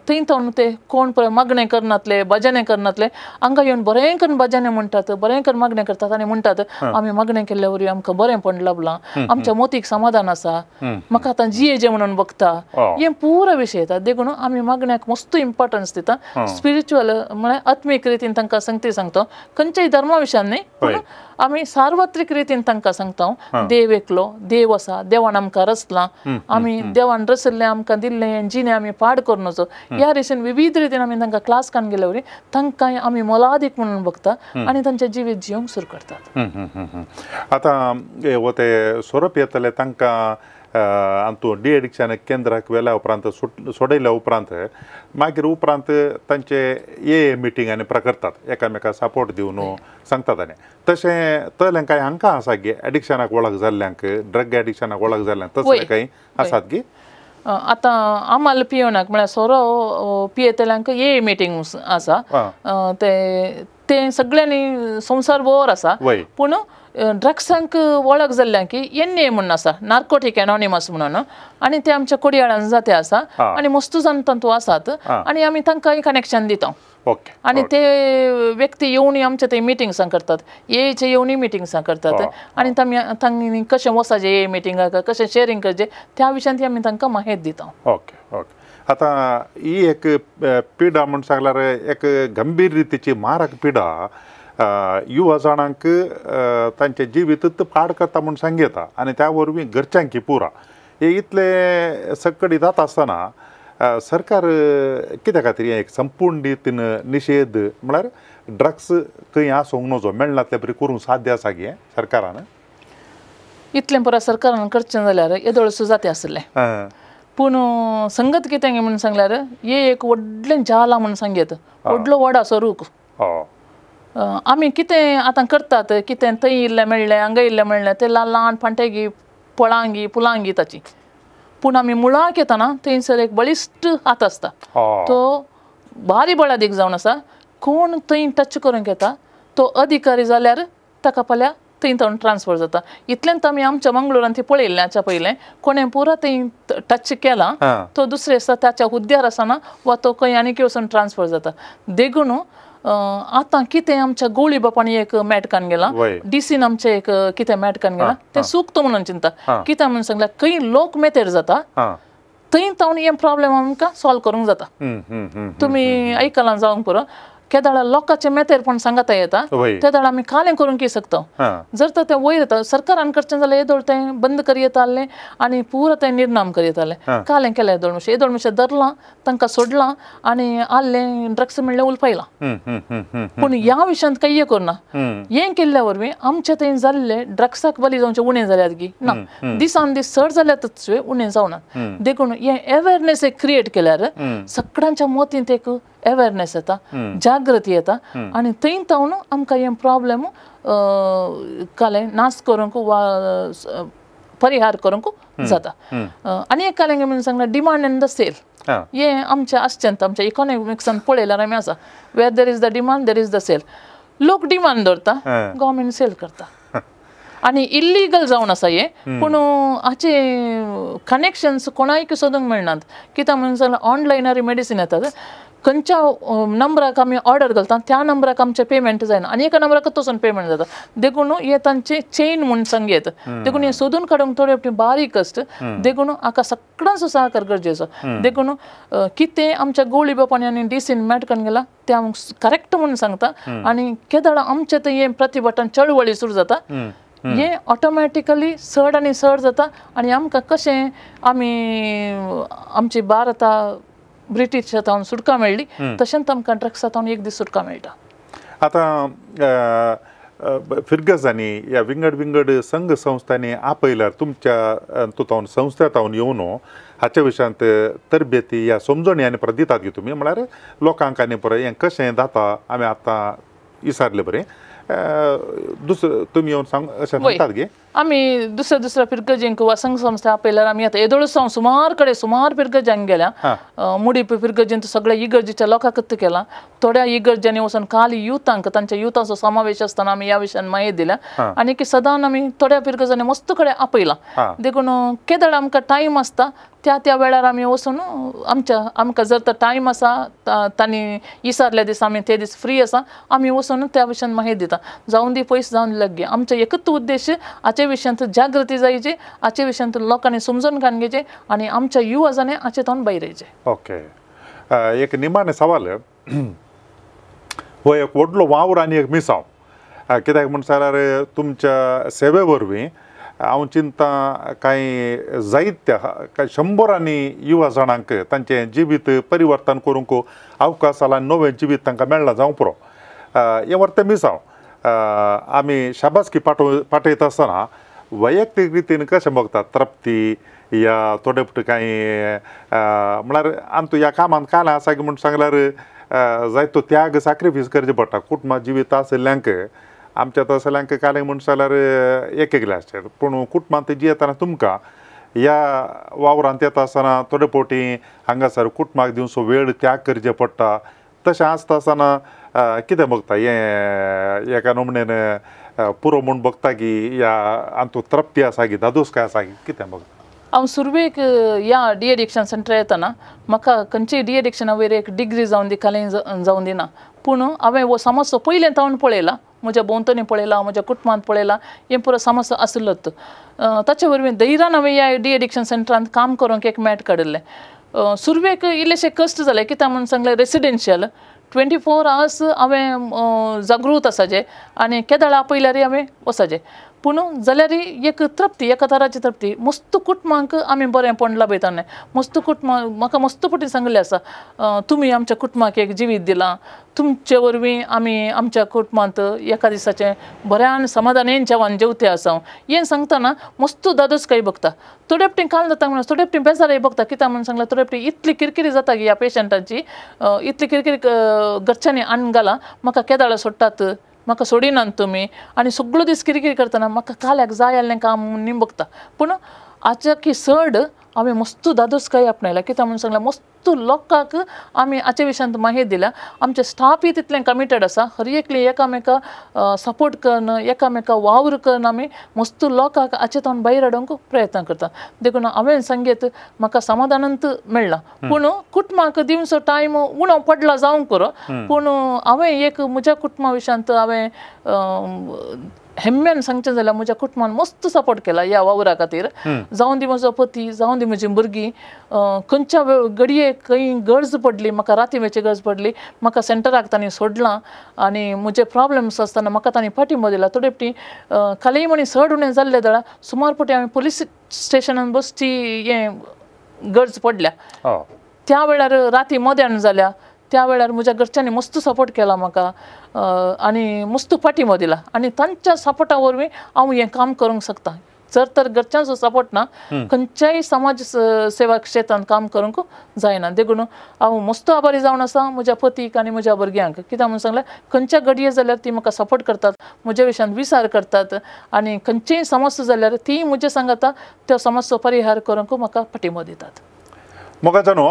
थंय तावन ते कोण पळय मागणें करनातले भजनें करनातले हांगा येवन बरें करून भजनें म्हणटात बरें करून मागणें करतात आनी म्हणटात आमी मागणें केल्ल्या वरवीं आमकां बरेंपण लाबलां आमच्या मोतीक समाधान आसा म्हाका आतां जियेचें म्हणून बघता हें पुरा विशय येता देखून आमी मागण्याक मस्त इम्पॉर्टन्स दिता स्पिरिच्युअल म्हळ्यार आत्मीक रितीन तांकां संगती सांगता खंयच्याय धर्मा विशयान न्ही पूण आमी सार्वत्रीक रितीन तांकां सांगता देव एकलो देव आसा देवान आमकां रचलां आमी देवान रचिल्लें आमकां दिल्लें जिणें आमी पाड करून वचो ह्या रितीन विविध रितीन आमी तांकां क्लास कान गेल्या वरी तांकां आमी मोलादीक म्हणून बघता आनी तांचें जिवीत जिवंक सुरू करतात. आतां वो ते सोरोप येतले तांकां आमतू डी एडिक्शन केंद्राक व्हेल्या उपरांत सोडयल्या उपरांत मागीर उपरांत तांचे ए मिटींग आनी करतात एकामेका सपोर्ट दिवन सांगतात आनी तशें तलें कांय हांकां आसा गे एडिक्शनाक वळख जाल्ल्यांक ड्रग एडिक्शनाक वळख जाल्ल्यांक तसलें कांय आसात गी? आतां आमाल पियोनाक म्हळ्यार सोरो पियेतल्यांक ए मिटींग आसा ते सगळ्यांनी संवसार भर आसा पूण ड्रग्सांक वळख जाल्ल्यान की एन ए म्हणून आसा नार्कोटीक एनॉनिमस म्हणून आनी ते आमच्या कोडयाळान जाते आसा आनी मस्त जाण तातूंत आसात आनी आमी तांकां कनेक्शन दिता आनी ते व्यक्ती येवन आमच्या ते मिटिंग्सां करतात एचे येवनूय मिटिंग्सां करतात आनी तांणी कशें वचपाचें ए मिटिंगाक कशें शेरींग करचें त्या विशयांत आमी तांकां माहिती दिता. ओके ओके आतां ही एक पिडा म्हूण सांगल्यार एक गंभीर रितीची मारक पिडा युवा जाणांक तांचे जिवीत पाड करता म्हूण सांगता आनी त्या वरवीं घरच्यांकी पुरा हे इतले सकडी जाता आसतना सरकार कित्या खातीर हें एक संपूर्ण रितीन निशेध म्हळ्यार ड्रग्स खंय आसूंक नजो मेळनातले बरी करूंक साध्य आसा गे सरकारान? इतलें पुरा सरकारान करचें जाल्यार येदोळसो जाता आसलें पूण संगत कितें म्हणून सांगल्यार हे एक व्हडलें जाला म्हणून सांगयत व्हडलो वडाचो रूख आमी कितें आतां करतात कितें थंय इल्लें मेळ्ळें हांगा इल्लें मेळ्ळें तें ल्हान ल्हान फांटेगी फळांगी फुलांगी ताची पूण आमी मुळाक येतना थंयसर एक बळिश्ट हात आसता तो भारी बळादीक जावन आसा कोण थंय टच करूंक येता तो अधिकारी जाल्यार ताका फाल्यां थंय थंय ट्रान्सफर जाता. इतल्यान आमी आमच्या मंगळुरान ती पळयल्लें हाच्या पयलें कोणें पुरा थंय टच केला तो दुसरे आसा ताच्या हुद्द्यार आसना वा तो खंय आनी वचून ट्रान्सफर जाता. देखून आतां कितें आमच्या गोळी बापांनी एक मॅटकान गेला डीसीन आमचें एक कितें मॅटकान गेला तें सुकतो म्हणून चिंता कित्याक म्हणून सांगल्यार खंय लोक मेतेर जाता थंय तावन हे प्रॉब्लेम आमकां सॉल्व करूंक जाता. तुमी आयकलां जावंक पुरो केदाळा लोकांचे मेतेरपण सांगता येता तेदाळा आमी कालें करूंक की शकता. जर तर तें वयर येता सरकारान करचें जाल्यार येदोळ तें बंद करी येतालें आनी पुरो तें निर्नाम करी येतालें. कालें केलें येदोळ मातशें येदोळ मातशें धरलां तांकां सोडलां आनी आल्लें ड्रग्स म्हणलें उलपायलां. पूण ह्या विशयांत कांय करुना. हें केल्ल्या वरवीं आमचे थंय जाल्ले ड्रग्साक बली जावचे उणें जाल्यात की ना, दिसान दीस चड जाल्यातच उणें जावना. देखून हें अवेरनेस एक क्रिएट केल्यार सगळ्यांच्या मतींत एक अवेरनेस येता, जागृती येता आनी थंय तावन आमकां हें प्रॉब्लेम कालें नाश करूंक वा परिहार करूंक जाता. आनी एक कालें म्हणून सांगल्यार डिमांड एंड the sale हें आमच्या आसचें आमच्या इकॉनॉमिक्सान पळयल्यार आमी आसा where there is the demand there is the sale. लोक डिमांड दवरता, गव्हर्मेंट सेल करता आनी इल्लीगल जावन आसा हें. पूण हाचे कनेक्शन्स कोणायक सोदूंक मेळनात कित्याक म्हणून सांगल्यार ऑनलायनार मेडिसीन येतात. खंयच्या नंबराक आमी ऑर्डर घालता त्या नंबराक आमचें पेमेंट जायना आनी एका नंबराक तसून पेमेंट जाता. देखून हे तांचे चेन म्हूण सांगयत, देखून हे सोदून काडूंक थोडे फावटी बारीक आसता. देखून हाका सगळ्यांचो सहकार गरजेचो. देखून कितें आमच्या गोळी बापांनी आनी डीसीन मॅटकान गेला तें हांव करेक्ट म्हूण सांगता. आनी केदळा आमचें थंय हें प्रतिभटान चळवळी सुरू जाता, हें ऑटोमॅटिकली चड आनी चड जाता. आनी आमकां कशें आमी आमची भारता ब्रिटीश तावन सुटका मेळ्ळी तशेंच आमकां ड्रग्सा तावन एक दीस सुटका मेळटा. आतां फिरगजांनी ह्या विंगड विंगड संघ संस्थांनी आपयल्यार तुमच्या तुतावन संस्था तावन येवन हाच्या विशयांत तरबेती ह्या समजणी आनी परत दितात गी तुमी, म्हळ्यार लोकांक आनी परत हें कशें जाता आमी आतां विसारलें बरें दुसरें तुमी येवन सांग अशें सांगतात गे? आमी दुसऱ्या दुसऱ्या फिरगजींक वा संघ संस्था आपयल्यार आमी येता. येदोळूच हांव सुमार कडेन सुमार फिरगजांक गेल्या. मुडी फिरगजींत सगळ्या इगर्जीच्या लोकांकच केला. थोड्या इगर्जांनी वचून खाली युथांक तांच्या युथाचो समावेश आसतना आमी ह्या विशयान माहिती दिल्या. आनी की सदां आमी थोड्या फिरगजांनी मस्त कडेन आपयला. देखून केदळ आमकां टायम आसता त्या त्या वेळार आमी वचून आमच्या आमकां जर तर टायम आसा तांणी विसारल्या दिसा आमी ते दीस फ्री आसा आमी वचून त्या विशयान माहिती दिता. जावन दी पयस जावन लागीं आमचो एकूच उद्देश हाचे विशयांत जागृती जायची, हाचे विशयांत लोकांनी समजून काडून घेवचें आनी आमच्या युवाजांनी हाचे तावन भायर येवचें. ओके, एक निमाणें सवाल, हो एक व्हडलो वावर आनी एक मिसांव, कित्याक म्हण जाल्यार तुमच्या सेवे वरवीं हांव चिंता कांय जायत्या कांय शंबरांनी युवा जाणांक तांचें जिवीत परिवर्तन करूंक अवकाश जाला, नवें जिवीत तांकां मेळ्ळां जावं पुरो. हें व्हरतें मिसांव आमी शाबासकी पाठयता आसतना वैयक्तीक रितीन कशें बगतात तृप्ती या थोडे फावटी कांय म्हळ्यार आमकां ह्या कामांत कांय आसा की म्हूण सांगल्यार जायतो त्याग सॅक्रिफायस करचें पडटा. कुटुंबा जिवीत आशिल्ल्यांक आमच्या तसल्यांक कांय म्हूण जाल्यार एक एकलें आसचें, पूण कुटुंबांत जियेतना तुमकां ह्या वावरांत येता आसतना थोडे फावटी हांगासर कुटुंबाक दिवचो वेळ त्याग करचें पडटा. तशें आसता आसतना कितें बगता हें एका नमणेन पुरो म्हूण बगता की ह्या हातूंत तृप्ती आसा की धादोसकाय आसा की कितें बगता? हांव सुरवेक ह्या डी एडिक्शन सेंटर येतना म्हाका खंयचीय डी एडिक्शना वयर एक डिग्री जावन दी कालें जावन दिना, पूण हांवें हो समस्या पयलें तावन पळयला, म्हज्या भोंवतणी पळयला, म्हज्या कुटुंबांत पळयला, हें पुरो समस्या आशिल्लोच. ताचे वरवीं धैर्यान हांवें ह्या डी एडिक्शन सेंटरांत काम करूंक एक मॅट काडिल्लें. सुरवेक इल्लेशें कश्ट जालें, कित्याक म्हूण सांगलें रेसिडेन्शियल 24 आवर्स हांवें जागृत आसाचें आनी केदळ आपयल्यारय हांवें वचाचें. पूण जाल्यारय एक तृप्ती, एका तराची तृप्ती. मस्त कुटुंबांक आमी बरेंपण लाभयताले. मस्त कुटुंबां म्हाका मस्त फावटी सांगिल्लें आसा, तुमी आमच्या कुटुंबाक एक जिवीत दिलां, तुमचे वरवीं आमी आमच्या कुटुंबांत एका दिसाचें बऱ्यान समाधानेन जेवण जेवते आसा. हें सांगतना मस्त दादोसकाय बगता. थोडे फावटी काल जाता म्हणून थोडे फावटी बेजारय बगता, कित्याक म्हणून सांगलें थोडे फावटी इतली किरकिरी जाता की ह्या पेशंटांची इतली किरकिरी घरच्यांनी हाडून घाला, म्हाका केदाळ सोडटात, म्हाका सोडिनात तुमी, आनी सगळो दीस किरकिरी करतना म्हाका काल्याक जाय आसलें काम म्हूण बगता. पूण हाच्या की चड हांवें मस्त दादोसकाय आपणायला, कित्याक म्हणून सांगलें मस्त लोकांक आमी हाचे विशयांत माहिती दिल्या. आमचे स्टाफय तितलें कमिटेड आसा, हर एकली एकामेका सपोर्ट करून एकामेका वावर करून आमी मस्त लोकांक हाचे तावन भायर हाडूंक प्रयत्न करता. देखून हांवें सांगीत म्हाका समाधानांत मेळ्ळां. पूण कुटुंबाक दिवचो टायम उणो पडला जावंक पुरो, पूण हांवें एक म्हज्या कुटुंबा विशयांत हांवें हेम्म्यान सांगचें जाल्यार म्हज्या कुटुंबान मस्त सपोर्ट केला ह्या वावरा खातीर. जावं दी म्हजो पती, जावं दी म्हजी भुरगीं, खंयच्या घडये खंय गरज पडली म्हाका, राती वेळची गरज पडली म्हाका सेंटराक तांणी सोडलां आनी म्हजे प्रॉब्लम्स आसतना म्हाका तांणी पाठिंबो दिला. थोडे फावटी खाली म्हणी चड उणें जाल्लें जाल्यार सुमार फावटी हांवें पुलीस स्टेशनान बसची हें गरज पडल्या. त्या वेळार राती मध्यान जाल्या त्या वेळार म्हज्या घरच्यांनी मस्त सपोर्ट केला म्हाका आनी मस्त पाठिंबो दिला आनी तांच्या सपोर्टा वरवीं हांव हें काम करूंक शकता. जर तर घरच्यांचो सपोर्ट ना खंयच्याय समाज सेवा क्षेत्रांत काम करूंक जायना. देखून हांव मस्त आभारी जावन आसा म्हज्या पतीक आनी म्हज्या भुरग्यांक, कित्याक म्हणून सांगल्यार खंयच्या घडये जाल्यार ती म्हाका सपोर्ट करतात, म्हज्या विशयांत विचार करतात आनी खंयचीय समस्या जाल्यार ती म्हज्या सांगाता त्या समस्या परिहार करूंक म्हाका पाठिंबो दितात. मोगाच्यानो,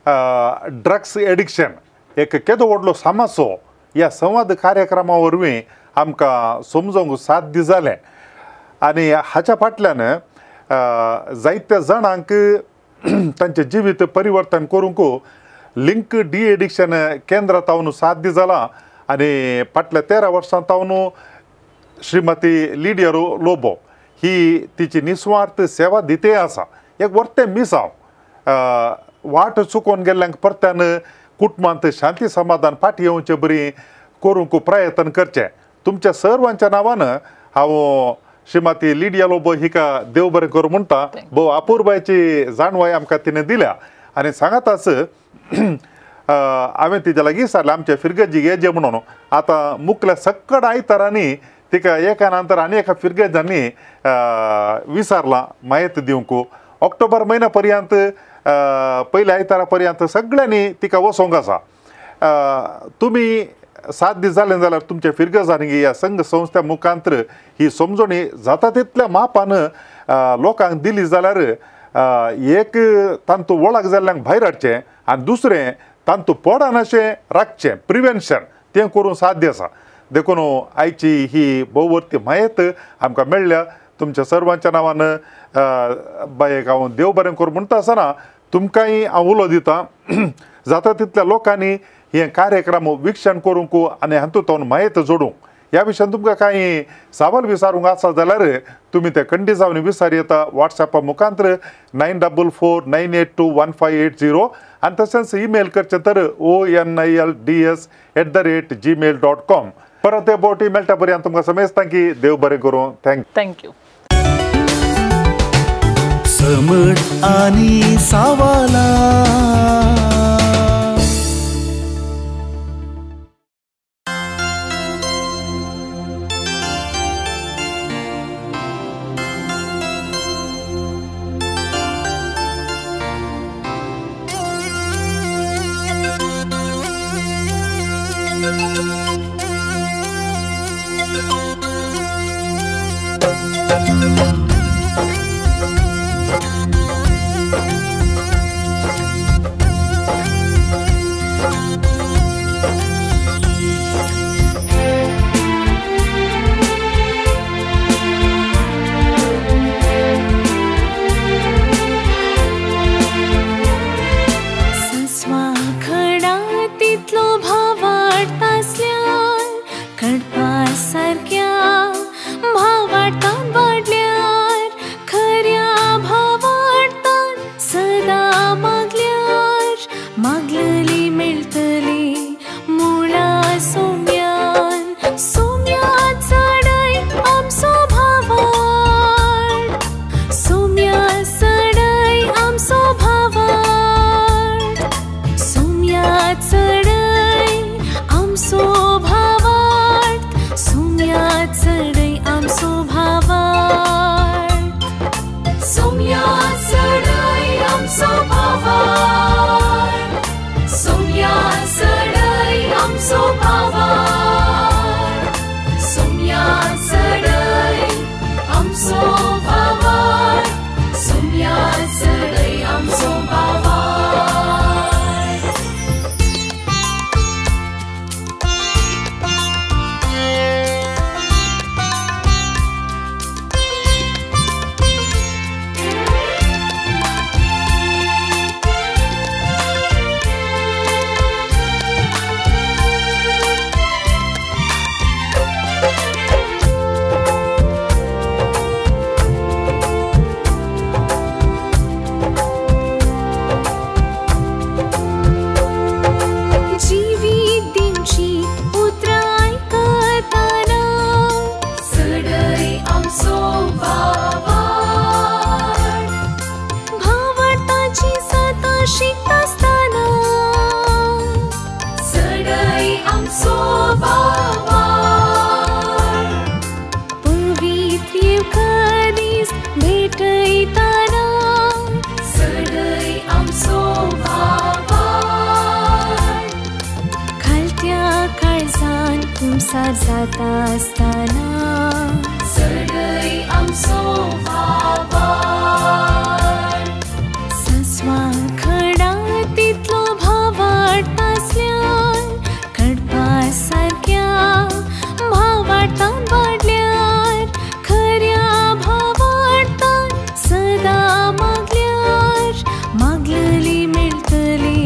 ड्रग्स एडिक्शन एक केदो व्हडलो समस्या ह्या संवाद कार्यक्रमा वरवीं आमकां समजूंक साध्य जालें आनी हाच्या फाटल्यान जायत्या जाणांक तांचें जिवीत परिवर्तन करूंक लिंक डी एडिक्शन केंद्रां तावन साध्य जालां आनी फाटल्या 13 वर्सां तावन श्रीमती लिडिया लोबो ही तिची निस्वार्थ सेवा दिते आसा। एक वर्तें मिसांव वाट चुकोवन गेल्ल्यांक परत्यान कुटुंबांत शांती समाधान फाटी येवचे बरी करूंक प्रयत्न करचें। तुमच्या सर्वांच्या नांवान हांव श्रीमती लिडिया लोबो हिका देव बरें करूं म्हणटा। भोव अपुरबायची जाणवाय आमकां तिणें दिल्या आनी सांगाताच हांवें तिज्या लागीं विचारलें आमचे फिरगजी येजे म्हणून आतां मुखल्या सक्कड आयतारांनी तिका एका नंतर आनी एका फिरगजांनी विचारलां म्हायती दिवंक। ऑक्टोबर म्हयन्या पर्यंत पयल्या आयतारा पर्यंत सगळ्यांनी तिका वसोंक आसा। तुमी 7 दीस जाले जाल्यार तुमच्या फिरगजांनी ह्या संघ संस्था मुखांतर ही समजणी जाता तितल्या मापान लोकांक दिली जाल्यार एक तांतू वळख जाल्ल्यांक भायर हाडचें आनी दुसरें तांतू पडनाशें राखचें, प्रिवेन्शन तें करूंक साध्य आसा। देखून आयची ही भोववर्ती म्हायत आमकां मेळ्ळ्या। तुमच्या सर्वांच्या नांवान बायेक हांव देव बरें करूं म्हणटा आसतना तुमकांय हांव उलो दितां जाता तितल्या लोकांनी हे कार्यक्रम वीक्षण करूंक आनी हातूंत म्हायत जोडूंक। ह्या विशयान तुमकां कांय सवाल विचारूंक आसा जाल्यार तुमी ते खंडीत जावन विचार येता वॉट्सॅपा मुखांतर 9449821580 आनी तशेंच ईमेल करचें तर onilds@gmail.com। परत हे बोटी मेळटा पर्यंत तुमकां समेस्तांक की देव बरें करूं। Thank you. समट आनी सावाला। जाता आसतना सडय आमचो भावार्थ सस्वां खडा तितलो भावार्थ आसल्यार कडपा सारक्या भावार्थान वाडल्यार खऱ्या भावार्थान सदां मागल्यार मागलेली मेळटली.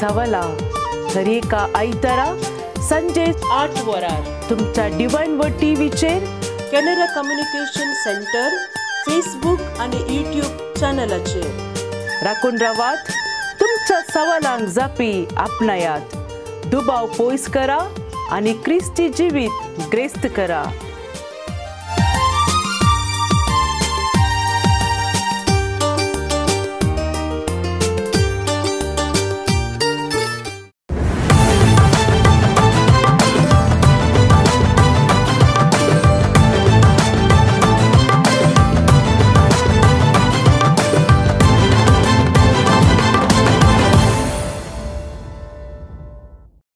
सवाला दरेका आयतारा संजे 8 वरार तुमच्या डिवायन वर्ड टीव्हीचेर कॅनरा कम्युनिकेशन सेंटर फेसबुक आणि यूट्यूब चॅनलाचेर राखून रावात. तुमच्या सवालांक जापी आपणायात, दुबाव पयस करा आणि क्रिस्ती जिवीत ग्रेस्त करा.